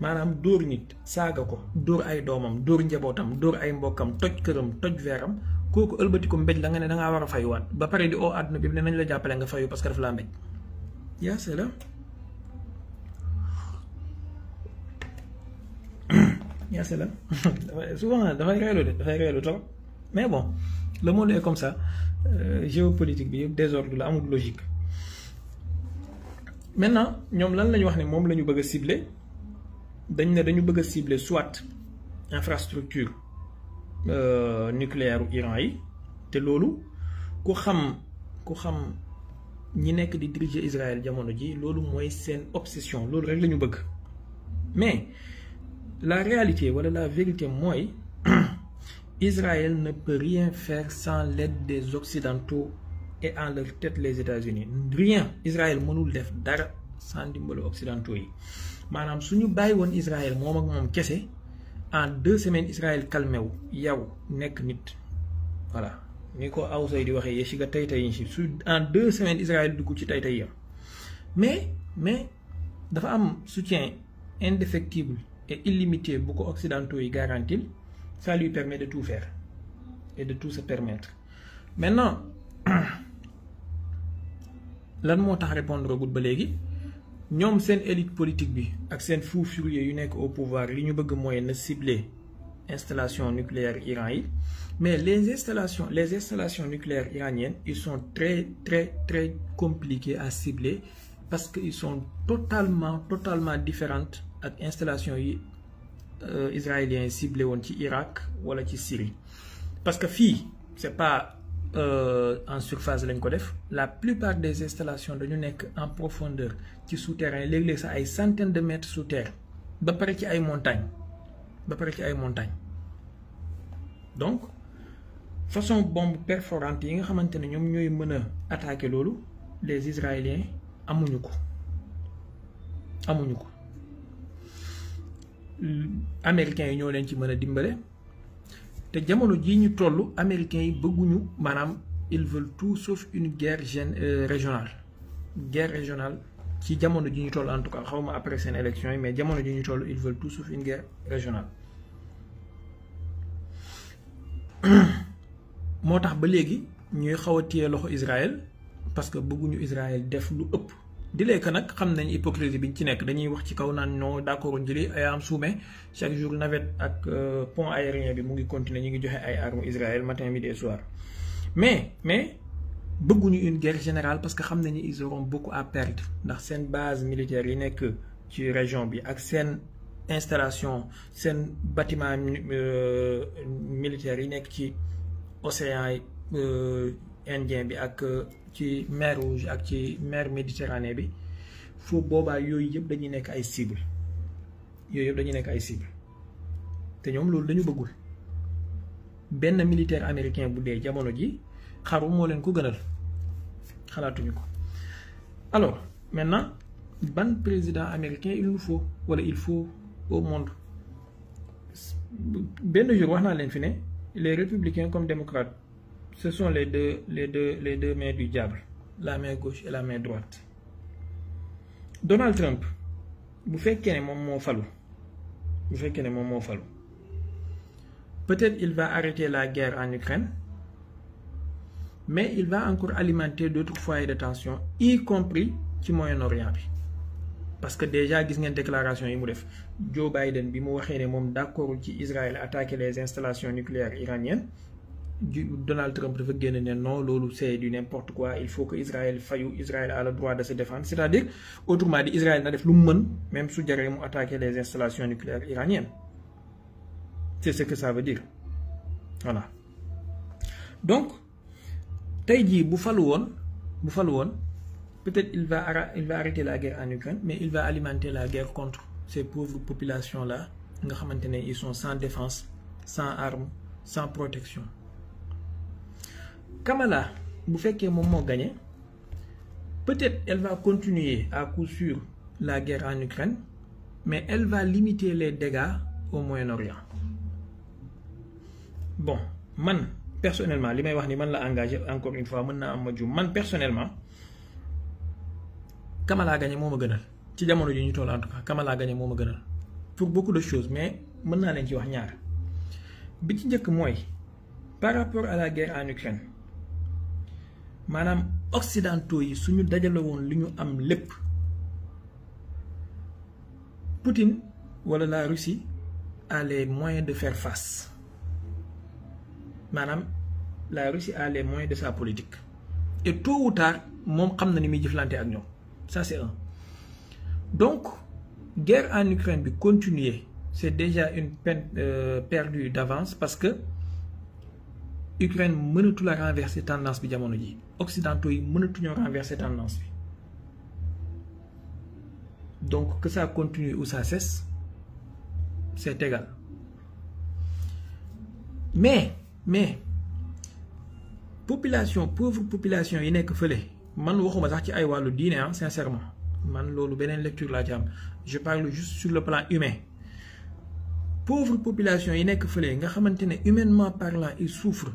maanaam dóor nit saaga ko dóor ay doomam dóor njabootam dóor ay mbokkam toj këram toj veeram kooku ëlbati ko mbéj la nga ne da ngaa war a fayuwaat ba pare di oo àdduna bi ne nañ la jàppale nga fayu parce que daf laa mbéj yaa c'est là yaa c'est là souvent dafay reelu trop mais bon le monde est comme ça géopolitique bi yëpp désordre la amul logique. Maintenant ñoom lan la ñu wax ne moom la ñu bëgg a cibler dañ ne dañu bëgg a cibler soit infrastructure nucléaire u Iran yi te loolu ku xam ñi nekk di diriger Israël jamono ji loolu mooy seen obsession loolu rek la ñu bëgg mais la réalité wala la vérité mooy Israël ne peut rien faire sans l'aide des Occidentaux et en leur tête les États-Unis rien Israël mënul def dara sans ndimbalu Occidentaux yi maanaam suñu bàyyi woon Israël moom ak moom kese en 2 semaines Israël calmé wu yow nekk nit voilà ni ko awsay di waxee yeshiga tay yi su en 2 semaines Israël dugg ci tay yam mais dafa am soutien indéfectible et illimité bu ko Occidentaux yi garantil ça lui permet de tout faire et de tout se permettre maintenant lan moo tax répondre gut ba léegi ñoom seen élite politique bi ak seen fou furieux yu nekk au pouvoir li ñu bëgg mooy na cibler installation nucléaire Iran yi mais les installations nucléaires iraniennes ils sont très très très compliqués à cibler parce que ils sont totalement différentes ak installation yi israéliens yi ciblé woon ci Irak wala ci Syrie parce que fii c'est pas en surface lañ ko def la plupart des installations dañu nekk en profondeur ci souterrain léeg-léeg sax ay centaines de mètres sous terre ba pare ci ay montagnes donc façon bombe perforante yi nga xamante ne ñoom ñooy mën a attaquer loolu les Israéliens amuñu ko américains yi ñoo leen ci mën a dimbale te jamono jii ñu toll américains yi bëgguñu maanaam ils veulent tout sauf une guerre régionale ci jamono ji ñu toll en tout cas xawma après seen élection yi mais jamono ji ñu toll ils veulent tout sauf une guerre régionale moo tax ba léegi ñuy xaw a téye loxo Israël parce que bëgguñu Israël def lu ëpp di lekk nag xam nañ hypocrisie biñ ci nekk dañuy wax ci kaw naan non d'accord njëli ay am suume chaque jour navette ak pont aérien bi mu ngi continuer ñu ngi joxe ay armes Israël matin midi et soir mais bëgguñu une guerre générale parce que xam nañu ils auront beaucoup à perdre ndax seen base militaire yi nekk ci région bi ak seen installation seen bâtiment militaire yi nekk ci océan Indien bi ak ci mer Rouge ak ci mer Méditerranée bi foofu boobaa yooyu yëpp dañuy nekk ay cible te ñoom loolu dañu bëggul benn militaire américain bu dee jamono ji xaru moo leen ko gënal xalaatuñu ko. Alors maintenant ban président américain il nous faut wala il faut au monde. benn jour wax naa leen fi ne les républicains comme démocrates ce sont les deux mains du diable, la main gauche et la main droite. Donald Trump bu fekkee ne moom moo falu peut-être il va arrêter la guerre en Ukraine, mais il va encore alimenter d'autres foyers de tension, y compris ci Moyen-Orient bi. Parce que déjà gis ngeen déclaration yi mu def Joe Biden bi mu waxee ne moom d'accord ci Israël attaquer les installations nucléaires iraniennes, Donald Trump dafa génn ne non loolu c'est du n'importe quoi, il faut que Israël fayu, Israël a le droit de se défendre. C'est-à-dire autrement dit Israël na def lu mu mën même su jaree mu attaquer les installations nucléaires iraniennes. C'est ce que ça veut dire. Voilà. Donc tey jii bu falu woon peut-être il va arrêter la guerre en Ukraine, mais il va alimenter la guerre contre ces pauvres populations là nga xamante ne ils sont sans défense, sans armes, sans protection. Kamala bu fekkee moom moo gagné, peut-être elle va continuer à coup sûr la guerre en Ukraine, mais elle va limiter les dégâts au Moyen-Orient. Bon man personnellement li may wax ni man la engagé encore une fois mën naa am ma jum, man personnellement Kamala gagné moo ma gënal ci jamono ji ñu toll. En tout cas Kamala gagné moo ma gënal pour beaucoup de choses, mais mën naa leen ci wax ñaar. Bi ci njëkk mooy par rapport à la guerre en Ukraine, maanaam occidentaux yi suñu dajale woon li ñu am lépp, Poutine wala la Russie a les moyens de faire face. Maanaam la Russie a les moyens de sa politique et tôt ou tard moom xam na ni muy jëflante ak ñoom. Ça c'est un. Donc guerre en Ukraine bi continuer, c'est déjà une peine perdue d'avance, parce que Ukraine mënatu la renverser tendance bi jamono ji, occidentaux yi mënatuñoo renverser tendance bi. Donc que ça continue ou ça cesse, c'est égal. Mais pauvre population yi nekk fële, man waxuma sax ci ay wàllu diine sincèrement, man loolu beneen lecture laa ci am. Je parle juste sur le plan humain. Pauvre population yi nekk fële nga xamante ne humainement parlant ils souffrent,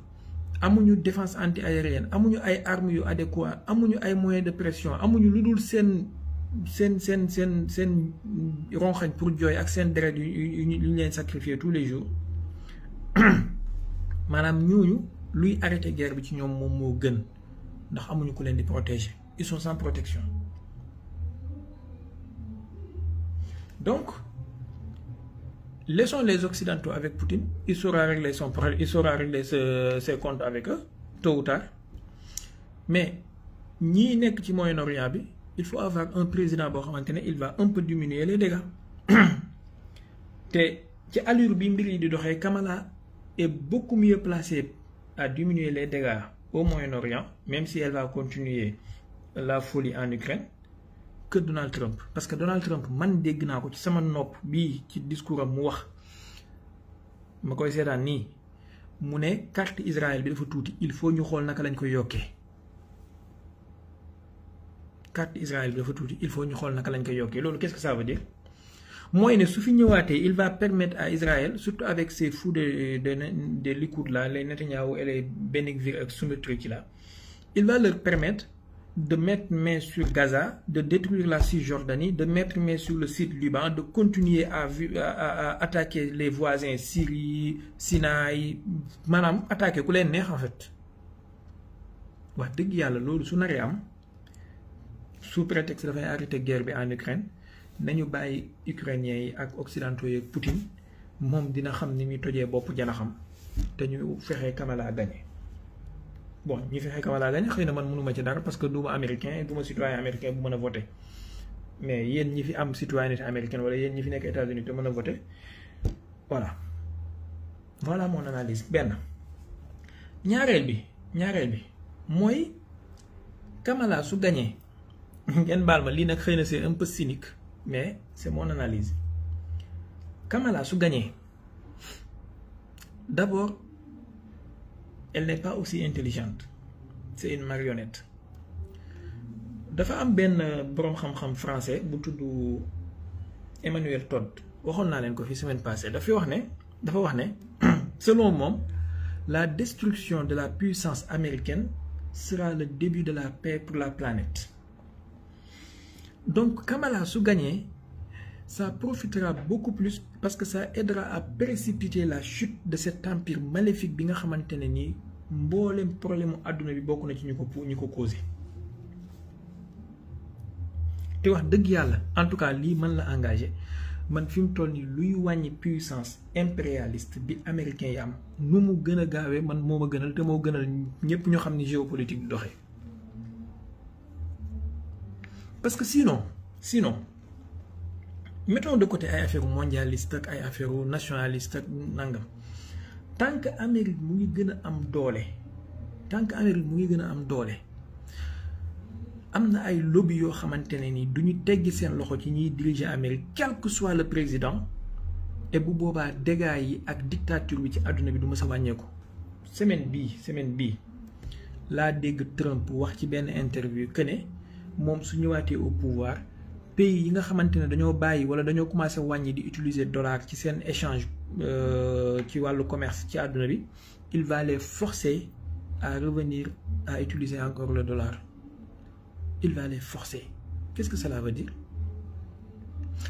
amuñu défense anti-aérienne, amuñu ay armes yu adéquat, amuñu ay moyens de pression, amuñu lu dul seen ronxañ pour jooy ak seen deret yu ñu leen sacrifier tous les jours. Maanaam ñooñu luy arrêter guerre bi ci ñoom moom moo gën, ndax amuñu ku leen di protéger, ils sont sans protection. Donc laissons les occidentaux avec Poutine, il saura régler son problème, il saura régler ses comptes avec eux tôt ou tard. Mais ñi nekk ci Moyen-Orient bi, il faut avoir un président boo xamante ne il va un peu diminuer les dégâts. te ci allure bi mbir yi di doxee, Kamala est beaucoup mieux placée à diminuer les dégâts au Moyen-Orient, même si elle va continuer la folie en Ukraine, que Donald Trump. Parce que Donald Trump man dégg naa ko ci sama nopp bii ci discours am mu wax, ma koy seetaan nii, mu ne carte Israël bi dafa tuuti, il faut ñu xool naka lañ koy yokkee. Carte Israël bi dafa tuuti, il faut ñu xool naka lañ koy yokkee. Loolu qu'est-ce que ça veut dire? Mooy ne su fi ñëwaatee, il va permettre à Israël, surtout avec ces fous de Likoud là, les Netanyahu et les Ben Gvir ak Smotrich là, il va leur permettre de mettre main sur Gaza, de détruire la Cisjordanie, de mettre main sur le sud Liban, de continuer à attaquer les voisins Syrie, Sinaï, maanaam attaquer ku leen neex en fait. Wax dëgg yàlla loolu su naree am, sous prétexte dafay arrêter guerre bi en Ukraine, nañu bàyyi ukrainiens yi ak occidentaux yi ak Poutine, moom dina xam ni muy tojee bopp jana xam, te ñu fexee Kamala gagné. Bon ñi fexe Kamala gagné xëy na man mënuma ci dara parce que duma américain, duma citoyen américain bu mën a voter, mais yéen ñi fi am citoyenneté américaine wala yéen ñi fi nekk États-Unis te mën a voter, voilà mon analyse. Benn ñaareel bi mooy Kamala su gagné, ngeen baal ma lii nag xëy na c'est un peu cynique, mais c'est mon analyse. Kamala su gagné, d'abord elle n'est pas aussi intelligente, c'est une marionnette. dafa am benn boroom xam-xam français bu tudd Emmanuel Todd waxoon naa leen ko fi semaine passée dafa wax ne selon moom la destruction de la puissance américaine sera le début de la paix pour la planète. Donc Kamala su gagné, ça profitera beaucoup plus parce que ça aidera à précipiter la chute de cet empire maléfique bi nga xamantene ni mbolem problème aduna bi bokku na ci ñuko causé. Té wax deug yalla en tout cas li man la engagé man fim toll ni luy wañi puissance impérialiste bi américain yi am nu mu gëna gaawé man moma gënal té mo gënal ñepp ñu xamni géopolitique bi doxé. Parce que sinon mettons de côté ay affaire mondialiste ak ay affaire nationaliste ak nangam tant que Amérique mu ngi gëna am doolé amna ay lobby yo xamantene ni duñu teggi sen loxo ci ñi diriger Amérique quel que soit le président et bu boba dégâts yi ak dictature bi ci aduna bi du mësa wañéko. Semaine bi la dégg Trump wax ci ben interview que né mom su ñëwaatee au pouvoir pays yi nga xamantene dañoo bayyi wala dañoo commencé wañi di utiliser dollar ci sen échange ci walu commerce ci aduna bi il va les forcer à revenir à utiliser encore le dollar. Il va les forcer. Qu'est-ce que cela veut dire?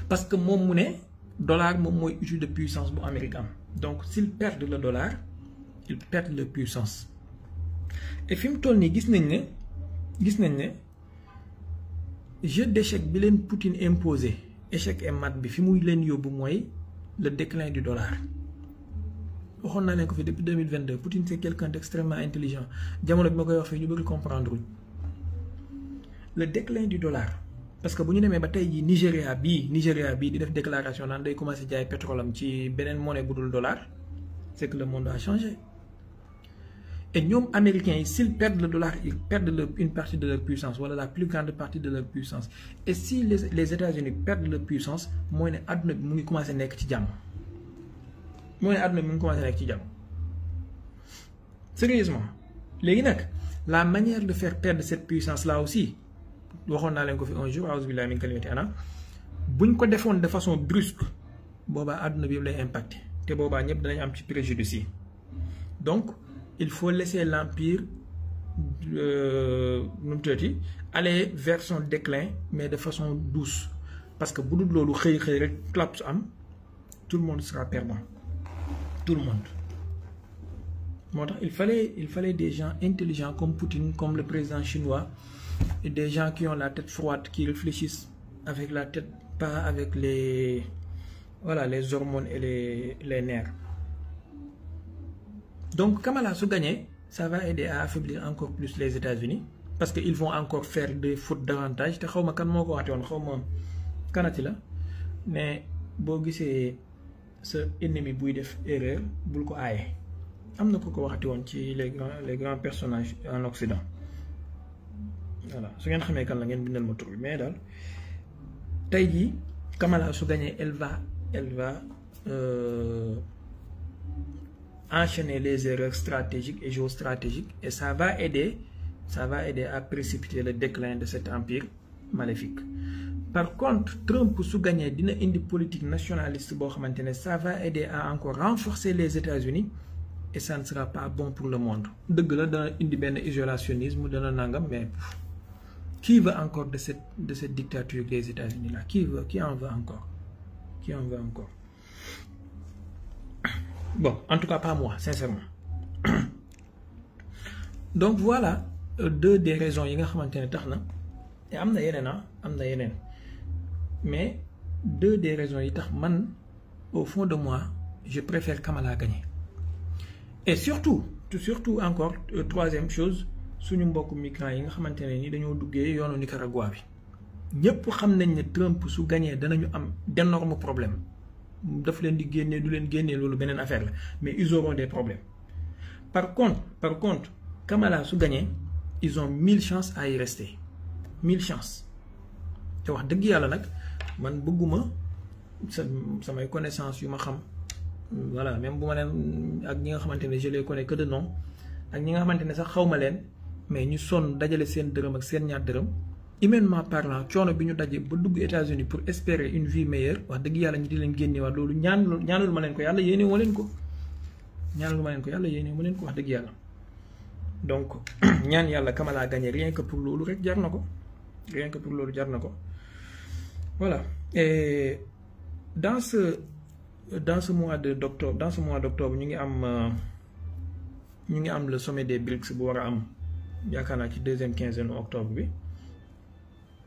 Parce que mon monnaie, dollar, mon moyen utile de puissance pour américain. Donc, s'ils perdent le dollar, ils perdent leur puissance. Et film Tony, gis nañ ne jeu d'échec bi len Poutine imposé, échec et mat bi fi muy len yobbu moy le déclin du dollar. Waxon na len ko fi depuis 2022, Poutine c'est quelqu'un d'extrêmement intelligent. Jamono bi makoy wax fi ñu bëgg comprendre. Le déclin du dollar parce que bu ñu démé ba tay ji Nigeria bi di def déclaration nan day commencer jaay pétrole am ci benen monnaie budul dollar, c'est que le monde a changé. Et ñom américains s'ils perdent le dollar, ils perdent une partie de leur puissance, voilà la plus grande partie de leur puissance. Et si les États-Unis perdent leur puissance, moy né aduna bi mu ngi commencer nek ci jamm. Sérieusement. Légui nak la manière de faire perdre cette puissance là aussi waxon na len ko fi un jour a'udhu billahi min kalimati ana buñ ko defoon de façon brusque boba aduna bi lay impacter té boba ñep dañ am ci préjudice. Donc il faut laisser l'empire aller vers son déclin mais de façon douce parce que bu dul lolu xey rek clap am tout le monde sera perdant, tout le monde. Il fallait des gens intelligents comme Poutine, comme le président chinois, et des gens qui ont la tête froide, qui réfléchissent avec la tête, pas avec les hormones et les nerfs. Donc Kamala se gagner, ça va aider à affaiblir encore plus les États-Unis, parce qu'ils vont encore faire des fautes davantage. Je ne sais pas mais si ce ennemi buy def erreur bul ko ayé. Amna ko waxati won ci les grands personnages en Occident. Voilà, su ngeen xamé kan la ngeen bindal ma tur mais dal tay ji Kamala su gagné elle va enchaîner les erreurs stratégiques et géostratégiques et ça va aider à précipiter le déclin de cet empire maléfique. Par contre, Trump su gagné dina indi politique nationaliste bo xamantene ça va aider à encore renforcer les États-Unis et ça ne sera pas bon pour le monde. Deug la dana indi ben isolationnisme dana nangam mais qui veut encore de cette dictature des États-Unis là? Qui en veut encore? Bon, en tout cas pas moi, sincèrement. Donc voilà deux des raisons yi nga xamantene taxna et amna yenen mais deux des raisons yi tax man au fond de moi je préfère Kamala gagner. Et surtout encore troisième chose suñu mbokk migrants yi nga xamantene ni dañoo duggé yoonu Nicaragua bi ñepp xam nañ ne Trump su gagné danañu am d'énormes problèmes daf leen di génné du leen génné lolu benen affaire la mais ils auront des problèmes. Par contre Kamala su gagné ils ont 1000 chances à y rester 1000 chances. Te wax deug yalla nak man bëgguma samay connaissance yu ma xam voilà même bu ma leen ak ñi nga xamante ne je les connais que de nom ak ñi nga xamante ne sax xaw ma leen mais ñu sonn dajale seen dërëm ak seen ñaar dërëm humainement parlant coono bi ñu daje ba dugg États-Unis pour espérer une vie meilleure wax dëgg yàlla ñu di leen génneewaat loolu ñaanul ma leen ko yàlla yéene ma leen ko ñaanul ma leen ko yàlla yéene ma leen ko wax dëgg yàlla donc ñaan yàlla Kamala gagné rien que pour loolu rek jar na ko rien que pour loolu jar na ko voilà et dans ce mois d'octobre ñu ngi am le sommet des BRICS bu war a am yaakaar naa ci deuxième quinzaine octobre bi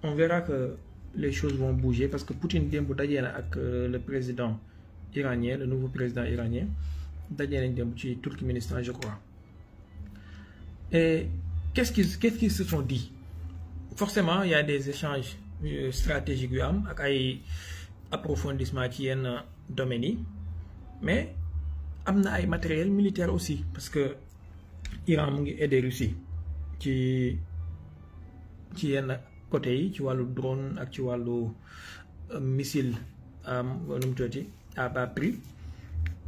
on verra que les choses vont bouger parce que Poutine démb dajee na ak le président iranien le nouveau président iranien dajee nañ démb ci Turkménistan je crois et qu'est-ce qu'ils se sont dit forcément il y a des échanges stratégiques yu am ak ay approfondissement ci yenn domaines yi mais am na ay matériel militaire aussi parce que Iran mu ngi aider Russie ci yenn côté yi ci wàllu drone ak ci wàllu missile nu mu tuddati à bas prix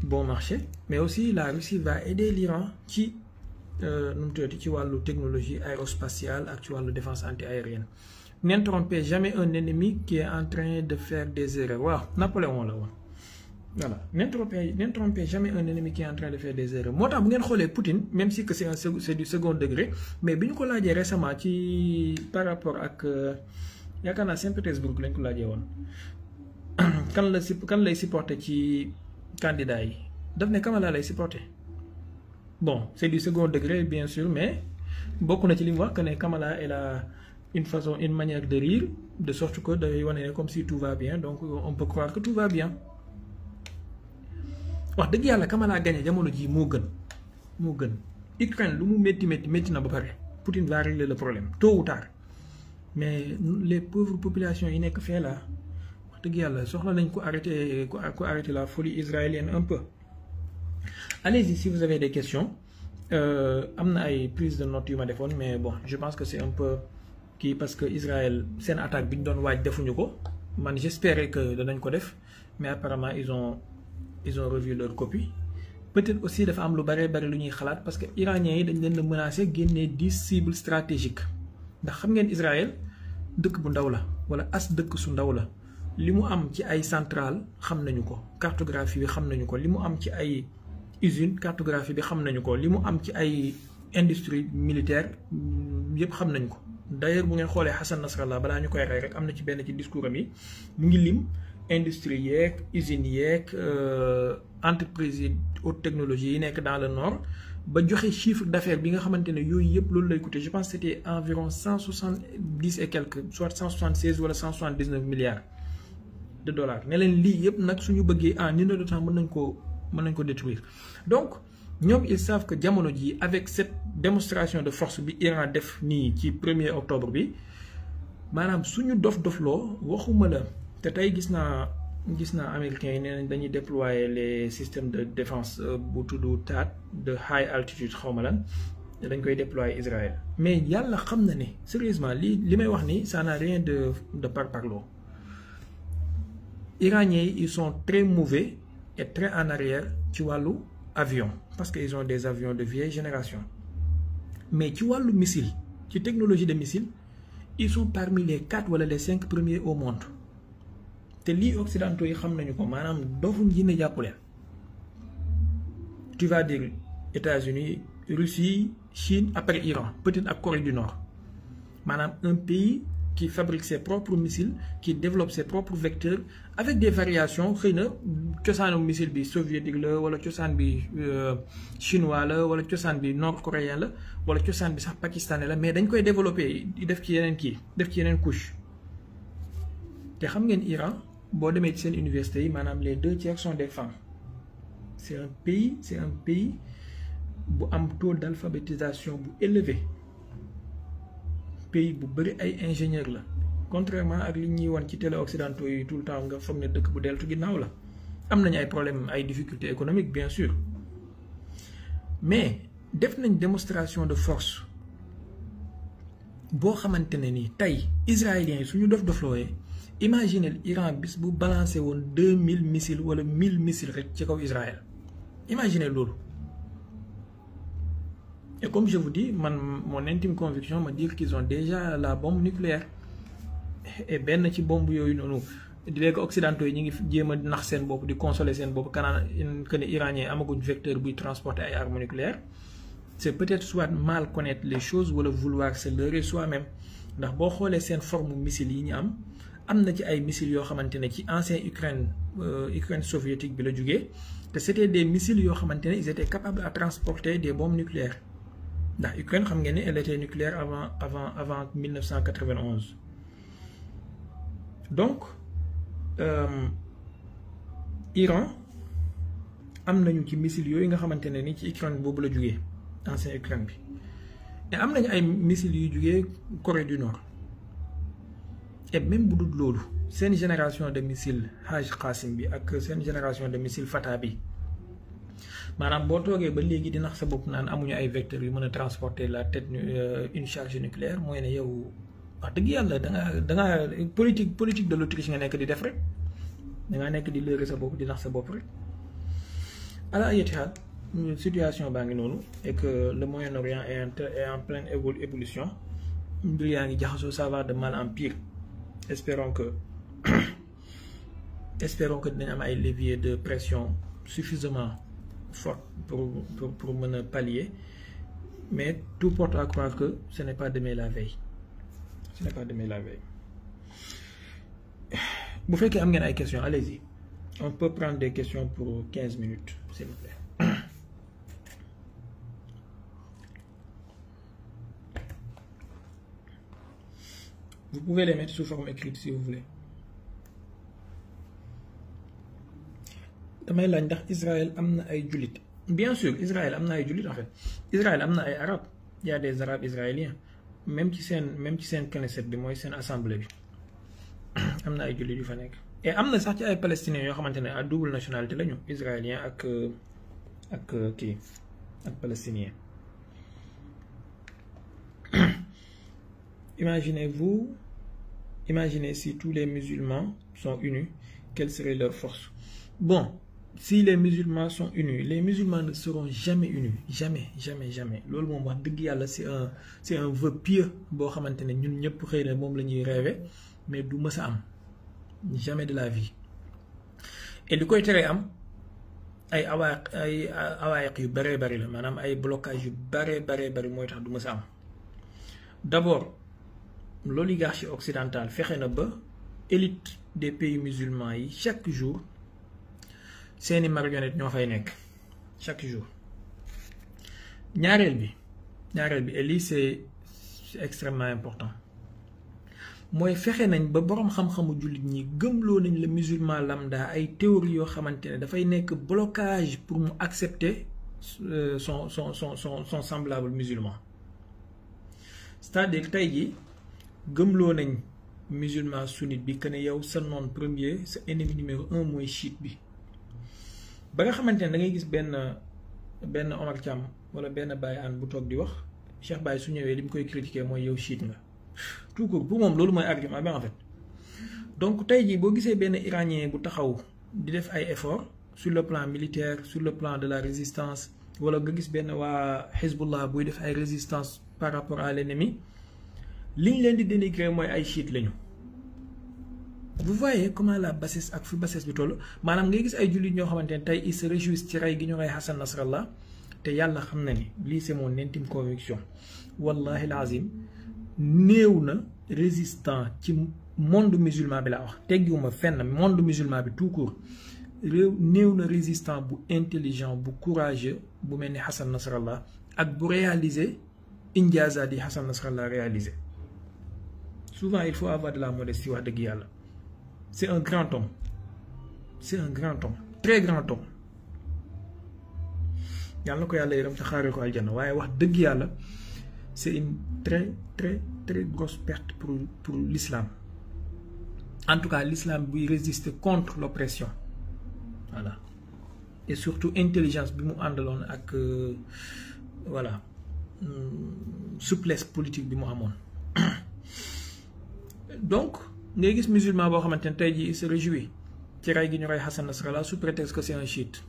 bon marché mais aussi la Russie va aider l'Iran ci nu mu tuddati ci wàllu technologie aérospatiale ak ci wàllu défense anti-aérienne. N'interrompez jamais un ennemi qui est en train de faire des erreurs waaw Napoléon la woon voilà n'interrompez jamais un ennemi qui est en train de faire des erreurs moo tax bu ngeen xoolee Poutine même si que c'est du second degré mais bi ñu ko laajee récemment ci par rapport ak yaakaar naa Saint-Pétersbourg lañ ko laajee woon kan lay supporter ci candidat yi daf ne Kamala lay supporter bon c'est du second degré bien sûr mais bokk na ci li mu wax que ne Kamala elle a une manière de rire de sorte que day wane ne comme si tout va bien donc on peut croire que tout va bien wax dëgg yàlla Kamala gagné jamono ji moo gën Ukraine lu mu métti na ba pare Poutine va régler le problème tôt ou tard mais les pauvres populations yi nekk fee la wax dëgg yàlla soxla nañ ko arrêter la folie israélienne un peu. Allez-y si vous avez des questions am na ay prise de notes yu ma defoon mais bon je pense que c'est un peu kii parce que Israël seen attaque bi ñu doon waaj defuñu ko man j'espérais que danañ ko def mais apparemment ils ont revu leur copie peut-être aussi dafa am lu bari lu ñuy xalaat parce que iraniens yi dañ leen a menacé génnee 10 cibles stratégiques ndax xam ngeen Israël dëkk bu ndaw la wala as dëkk su ndaw la li mu am ci ay centrale xam nañu ko cartographie bi xam nañu ko li mu am ci ay usine cartographie bi xam nañu ko li mu am ci ay industrie militaire yëpp xam nañu ko d'ailleurs bu ngeen xoolee Hassan Nasrallah balaa ñu koy rey rek am na ci benn ci discours am yi mu ngi lim industrie yeeg usines yeeg entreprise yi haute technologie yi nekk dans le nord ba joxe chiffre d'affaires bi nga xamante ne yooyu yëpp loolu lay coûter je pense que c'était environ 170 et quelques soit 176 wala 179 milliards de dollars ne leen lii yëpp nag suñu bëggee en une heure de temps mën nañ ko détruire donc ñoom ils savent que jamono ji avec cette démonstration de force bi Iran def nii ci 1er octobre bi maanaam suñu dofloo waxuma la te tey gis naa américains yi nee nañ dañuy déployer les systèmes de défense bu tudd THAAD de high altitude xawma lan dañ koy déployer Israël mais yàlla xam na ne sérieusement li may wax ni ça n'a rien de parparloo iraniens yi ils sont très mauvais et très en arrière ci wàllu avion parce que ils ont des avions de vieille génération mais ci wàllu missile ci technologie de missile ils sont parmi les 4 wala les 5 premiers au monde te lii occidentaux yi xam nañu ko maanaam dofuñ ji ne jàpp leen tu vas dire États-Unis Russie Chine après Iran peut-être ak Corée du Nord maanaam un pays qui fabrique ses propres missiles qui développe ses propres vecteurs avec des variations xëy na cosaanu missile bi soviétique la wala cosaan bi chinois la wala cosaan bi nord-coréen la wala cosaan bi sax pakistanais la mais dañ koy développer def ci yeneen couche te xam ngeen Iran boo demee ci seen université yi maanaam les 2 tiers sont des femmes c'est un pays bu am taux d'alphabétisation bu élevé pays bu bëri ay ingénieurs la contrairement ak li ñuy wan ci télé occidentaux yi tout le temps nga foog ne dëkk bu deltu ginnaaw la am nañu ay problèmes ay difficultés économiques bien sûr mais def nañ démonstration de force boo xamante ne nii tey israéliens yi suñu dof-doflooyee imaginez Iran bis bu balancé woon 2000 missiles wala 1000 missiles rek ci kaw Israël imaginez loolu. Et comme je vous dis, mon intime conviction me dit qu'ils ont déjà la bombe nucléaire. Et ben ci bombe yooyu noonu di léegi occidentaux yi ñu ngi jéem a nax seen bopp di consoler seen bopp kanaan que ne iranien amaguñ vecteur buy transporter ay armes nucléaires. C'est peut-être soit mal connaître les choses wala vouloir se leurrer soi-même ndax boo xoolee seen forme missile yi ñu am na ci ay missiles yoo xamante ne ci ancien Ukraine soviétique bi la jógee te c'était des missiles yoo xamante ne ils étaient capables à transporter des bombes nucléaires ndax Ukraine xam ngeen ne elle était nucléaire avant 1991 donc Iran am nañu ci missiles yooyu nga xamante ne ni ci Ukraine boobu la jógee ancien Ukraine bi et am nañu ay missiles yu jógee Corée du Nord et même bu dul loolu seen génération de missiles Haj Qasim bi ak seen génération de missiles Fatah bi maanaam boo toogee ba léegi di nax sa bopp naan amuñu ay vecteurs yu mën a transporter la tête une charge nucléaire mooy ne yow wax dëgg yàlla da nga politique de l'Autriche nga nekk di def rek da ngaa nekk di leurrer sa bopp di nax sa bopp rek ala ayati haal situation baa ngi noonu et que le Moyen-Orient est en pleine évolution mbir yaa ngi jaxasoo, ça va de mal en pire. Espérons que dinañ am ay levier de pression suffisamment fort pour mën a pallier, mais tout porte à croire que ce n'est pas demain la veille. Ce n'est pas demain la veille. Bu fekkee am ngeen ay questions, allez-y. On peut prendre des questions pour 15 minutes, s'il vous plaît. Vous pouvez les mettre sous forme écrite si vous voulez. damay laaj ndax Israël am na ay jullit. Bien sûr, Israël am na ay jullit en fait. Israël am na ay arabes. Il y a des arabes israéliens. Même ci seen Knesset bi mooy seen assemblée bi am na ay jullit yu fa nekk. Et am na sax ci ay palestiniens yoo xamante ne à double nationalité lañu, israélien ak palestinien. Imaginez si tous les musulmans sont unis, quelle serait leur force? Bon, si les musulmans sont unis, les musulmans ne seront jamais unis, jamais. Loolu moom wax dëgg yàlla c'est un vœu pieux boo xamante ne ñun ñëpp xëy na moom la ñuy rêver, mais du mës a am, jamais de la vie. Et li koy teree am ay awaayiq yu bare bari la, maanaam ay blocage yu bare bari mooy tax du mës a am. D'abord, l'oligarchie occidentale fexe na ba élite des pays musulmans yi chaque jour seeni marionnette ñoo fay nekk chaque jour. ñaareel bi et lii c'est extrêmement important mooy fexe nañ ba boroom xam-xamu jullit ñi gëmloo nañ le musulman lambda ay théories yoo xamante ne dafay nekk blocage pour mu accepter son semblable musulman. C'est-à-dire tey jii gëmloo nañ musulman sunnite bi que ne yow sa noon premier sa ennemi numéro 1 mooy chiite bi ba nga xamante ne da ngay gis benn Omar Thiam wala benn Baye Anne bu toog di wax Cheikh Baye su ñëwee li mu koy critiquer mooy yow chiite nga tout court pour moom loolu mooy argument bi en fait. Donc tey jii boo gisee benn iranien bu taxaw di def ay efforts sur le plan militaire, sur le plan de la résistance, wala nga gis benn waa Hezbollah buy def ay résistance par rapport à l'ennemi, liñ leen di dénigrer mooy ay chiite lañu. Vous voyez comment la bassesse ak fi bassesse bi toll maanaam ngay gis ay jullit ñoo xamante ne tey ils se réjouissent ci rey gi ñu rey Hassan Nasrallah te yàlla xam na ni lii c'est mon intime conviction wallahi alazim néew na résistant ci monde musulman bi laa wax teggiwuma fenn monde musulman bi tout court néew na résistant bu intelligent bu courageux bu mel ni Hassan Nasrallah ak bu réaliser injaaza di Hassan Nasrallah réaliser. Souvent il faut avoir de la modestie wax dëgg yàlla. C'est un grand homme. C'est un grand homme. Très grand homme. Yàlla na ko yàlla yërëm te xaaree ko aljanna waaye wax dëgg yàlla c'est une très grosse perte pour l'islam. En tout cas l'islam buy résister contre l'oppression. Voilà. Et surtout intelligence bi mu àndaloon ak voilà souplesse politique bi mu amoon. donc ngay gis musulman boo xamante ne tey jii il se réjouit ci rey gi ñu rey Hassan Nasrallah sous prétexte que c'est un chiite.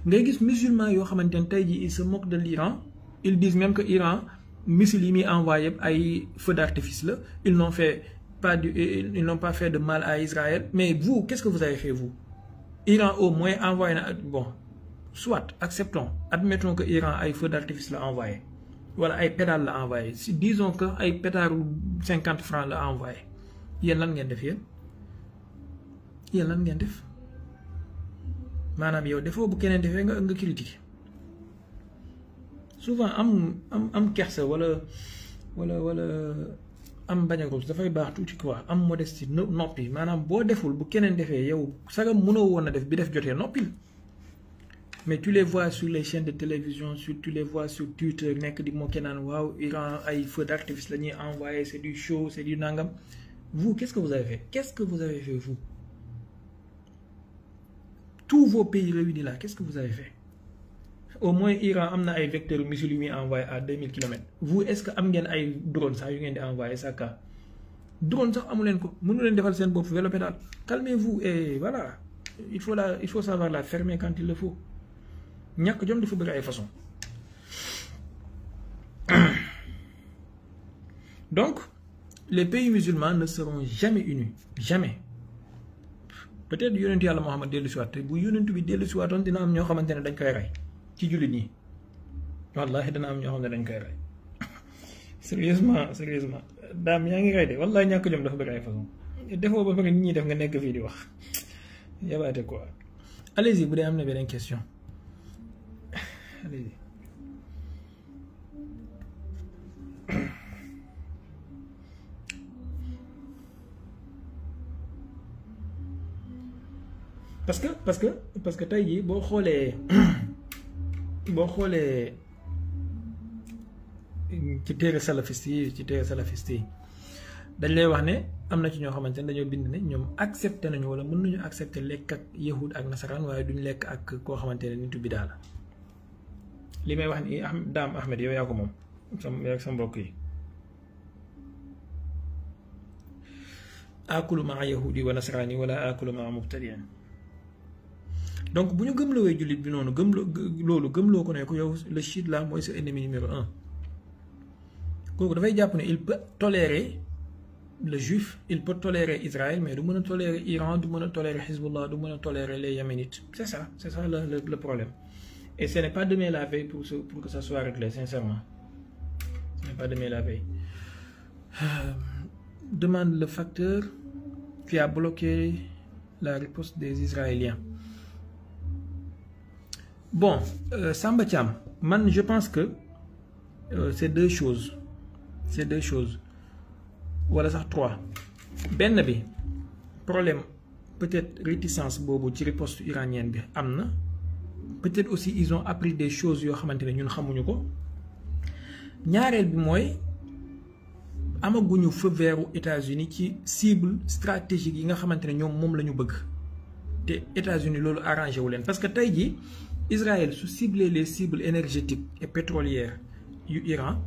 ngay gis musulman yoo xamante ne tey jii ils se moquent de l'Iran, ils disent même que Iran missiles yi muy envoyé ay feux d'artifice là, ils n'ont pas fait de mal à Israël. Mais vous, qu'est-ce que vous avez fait vous? Iran au moins envoyé bon, soit acceptons, admettons que Iran a un feu d'artifice l'a envoyé, voilà ay pétales l'a envoyé, disons que ay pétard 50 francs l'a envoyé. Yéen lan ngeen def yéen lan ngeen def maanaam yow defoo bu keneen defee nga critiquer. Souvent am kersa wala am bañ a ruus dafay baax tuuti quoi, am modestie noppi maanaam boo deful bu keneen defee yow sagam mënoo woon a def bi def jotee noppil. Mais tu les vois sur les chaînes de télévision, tu les vois sur Twitter nekk di moquer naan waaw Iran ay feux d'artifice la ñuy envoyé, c'est du show, c'est du nangam. Vous, qu'est-ce que vous avez fait? Qu'est-ce que vous avez fait vous? Tous vos pays réunis là, qu'est-ce que vous avez fait? Au moins Iran am na ay vecteurs missiles yu muy envoyé à 2000 km. Vous, est-ce que am ngeen ay drone sax yu ngeen di envoyé ça ka drone sax amu leen ko, mënu leen defal seen bopp vélo pédale. Calmez-vous et voilà, il faut savoir la fermer quand il le faut. ñàkk jom dafa bëri ay façon. Donc les pays musulmans ne seront jamais unis, jamais. Peut-être yonentu yàlla Muhammad dellu si waat te bu yonentu bi dellu si waatoon dina am ñoo xamante ne dañ koy rey ci jullit ñi, wallahi dina am ñoo xam ne dañ koy rey. Sérieusement daam yaa ngi rey de, wallahi ñàkk jom dafa bëri ay façon. Defoo ba pare nit ñi def nga nekk fii di wax yabaate quoi. Allez-y bu dee am na beneen question. Allez-y. Parce que tey jii boo xoolee ci téere salafiste yi dañ lay wax ne am na ci ñoo xamante ne dañoo bind ne ñoom accepté nañu wala mën nañu accepté lekk ak yahud ak nasaraan waaye duñ lekk ak koo xamante ne nitu bidaa la. li may wax ni Dame Ahmed yow yaa ko moom sa mbokk yi. akulu maa yahudi wa nasaraani wala akulu maa mubtadiin. Donc bu ñu gëmlowee jullit bi noonu gëmloo ko ne ko yow le chiite là mooy sa ennemi numéro 1 kooku dafay jàpp ne il peut tolérer le juif, il peut tolérer Israël, mais du mën a tolérer Iran, du mën a tolérer Hezbollah, du mën a tolérer les Yéménites. C'est ça le problème. Et ce n'est pas demain la veille pour que ça soit réglé, sincèrement. Ce n'est pas demain la veille. Demande le facteur qui a bloqué la riposte des Israéliens. Bon, Samba Thiam, man, je pense que c'est deux choses. C'est deux choses. Voilà ça, trois. Ben bi, problème, peut-être réticence bobo ci riposte iranienne bi amna. Peut-être aussi ils ont appris des choses yo xamantene ñun xamuñu ko. Ñaarel bi moy amaguñu feu vert aux États-Unis ci cible stratégique yi nga xamantene ñom mom lañu bëgg. Té États-Unis lolu arrangé wu len parce que tay ji Israël su cibler les cibles énergétiques et pétrolières du Iran,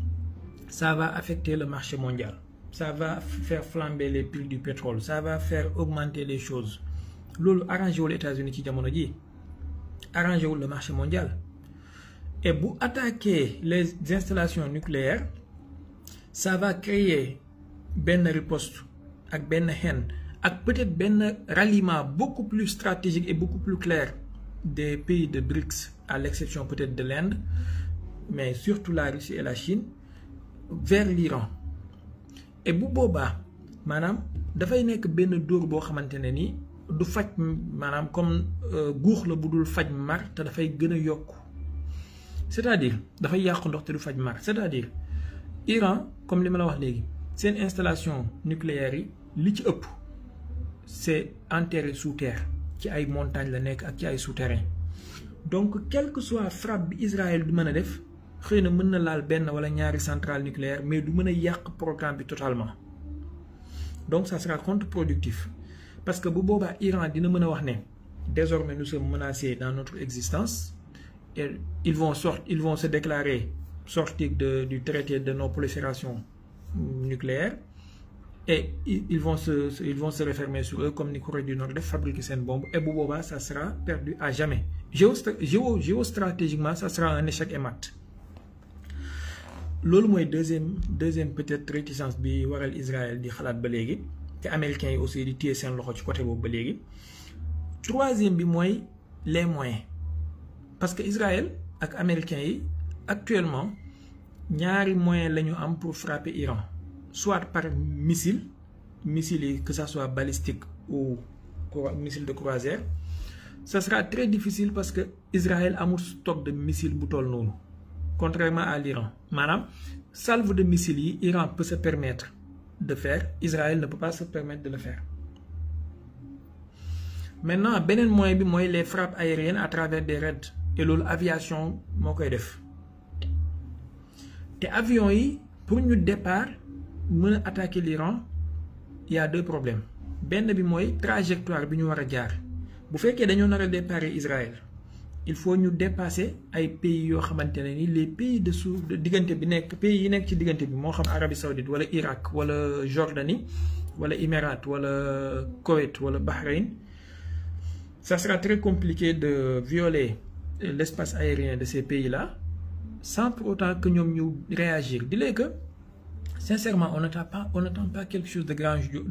ça va affecter le marché mondial. Ça va faire flamber les prix du pétrole, ça va faire augmenter les choses. Lolu arrangé wu les États-Unis ci jamono ji. Arrangé wu le marché mondial. Et pour attaquer les installations nucléaires, ça va créer ben riposte ak ben haine ak peut-être ben ralliement beaucoup plus stratégique et beaucoup plus clair des pays de BRICS, à l'exception peut-être de l'Inde, mais surtout la Russie et la Chine, vers l'Iran. Et bu boobaa maanaam dafay nekk benn dóor boo xamante ne ni du faj maanaam comme guux la bu dul faj mar te dafay gën a yokk. C'est-à-dire dafay yàqu ndox te du faj mar. C'est-à-dire Iran comme li ma la wax léegi seen installation nucléaire yi li ci ëpp c'est enterré sous terre ci ay montagnes la nekk ak ci ay souterrain. Donc quelle que soit frappe bi Israël du mën a def xëy na mën na laal benn wala ñaari centrale nucléaire mais du mën a yàq programme bi totalement. Donc ça sera contre-productif parce que bu boobaa Iran dina mën a wax ne désormais nous sommes menacés dans notre existence et ils vont se déclarer sortir du traité de non-prolifération nucléaire et ils vont se refermer sur eux comme ni Corée du Nord def fabriquer seen bombe et bu boobaa ça sera perdu à jamais. Géostratégiquement ça sera un échec et mat. Loolu mooy deuxième peut-être réticence bi waral Israël di xalaat ba léegi te américains yi aussi di téye seen loxo ci côté boobu ba léegi. Troisième bi mooy les moyens parce que Israël ak américains yi actuellement ñaari moyens la ñu am pour frapper Iran, soit par missile yi que ça soit balistique ou missile de croisière. Ça sera très difficile parce que Israël amul stock de missiles bu toll noonu, contrairement à l'Iran. Maanaam salve de missiles yi Iran peut se permettre de faire, Israël ne peut pas se permettre de le faire. Maintenant beneen moyen bi mooy les frappes aériennes à travers des raids et loolu aviation moo koy def te avions yi pour ñu départ mën a attaquer l'Iran, il y a deux problèmes. Benn bi mooy trajectoire bi ñu war a jaar. Bu fekkee dañoo nar a déparé Israël, il faut ñu dépasser ay pays yoo xamante ne ni les pays de diggante bi nekk pays yi nekk ci diggante bi moo xam Arabie Saoudite wala Irak wala Jordanie wala Émirats wala Koweït wala Bahreïn. Ça sera très compliqué de violer l'espace aérien de ces pays-là sans pour autant que ñoom ñu réagir. Dis-le que sincèrement on n'attend pas quelque chose de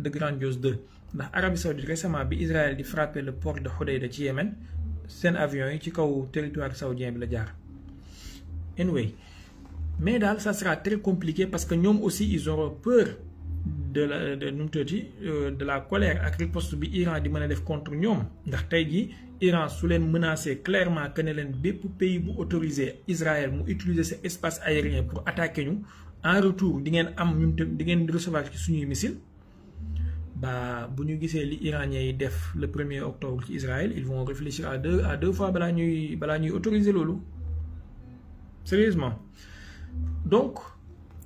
grandiose de ndax Arabie Saoudite récemment bi Israël di frapper le port de Hodeïda ci Yémen seen avion yi ci kaw territoire saoudien bi la jaar. Anyway, mais daal ça sera très compliqué parce que ñoom aussi ils auront peur de la colère ak riposte bi Iran di mën a def contre ñoom ndax tey jii Iran su leen menacé clairement que ne leen bépp pays bu autorisé Israël mu utiliser cet espace aérien pour attaquer ñu en retour di ngeen am ñun di ngeen recevoir ci suñuy missile. Bah bu ñu gisee li Iraniens yi def le 1er octobre ci Israël, ils vont réfléchir à deux fois balaa ñuy autoriser loolu sérieusement. Donc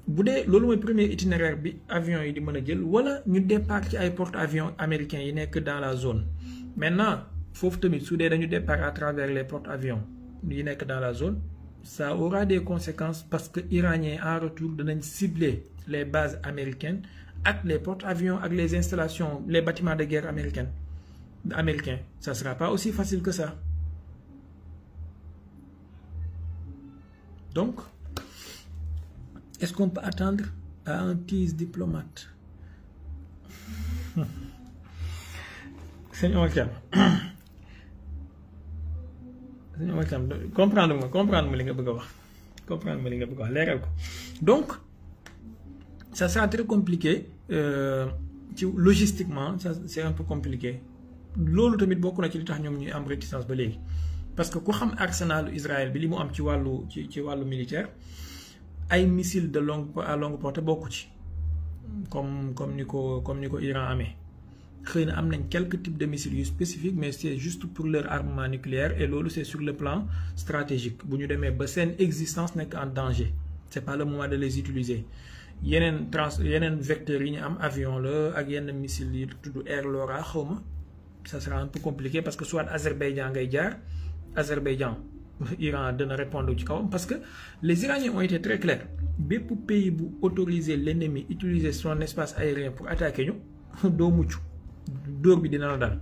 bu dee loolu mooy premier itinéraire bi avion yi di mën a jël wala ñu départ ci ay porte-avions américains yi nekk dans la zone. Maintenant foofu tamit su dee dañu départ à travers les porte-avions yi nekk dans la zone, ça aura des conséquences parce que Iraniens en retour danañ cibler les bases américaines ak les porte-avions ak les installations, les bâtiments de guerre américains. Ça sera pas aussi facile que ça. Donc est-ce qu'on peut attendre à un tease diplomate? Seigneur Wakam, comprendre li nga bëgg a wax, leeral ko. Donc ça sera très compliqué logistiquement, ça c'est un peu compliqué. Loolu tamit bokk na ci li tax ñoom ñuy am réticence ba léegi parce que ku xam arsenal Israël bi li mu am ci wàllu militaire, ay missiles de à longue portée bokku ci comme ni ko Iran amee. Xëy na am nañ quelques types de missiles yu spécifiques mais c'est juste pour leur armement nucléaire et loolu c'est sur le plan stratégique. Bu ñu demee ba seen existence nekk en danger, c'est pas le moment de les utiliser. Yeneen vecteurs yi ñu am avion la ak yenn missiles yi tudd Air Lora xawma, ça sera un peu compliqué parce que soit Azerbaïdjan ngay jaar, Iran dana répondre ci kawam parce que les Iraniens ont été très clairs. Bépp pays bu autoriser l'ennemi utiliser son espace aérien pour attaquer ñu doo mucc, dóor bi dina la dal.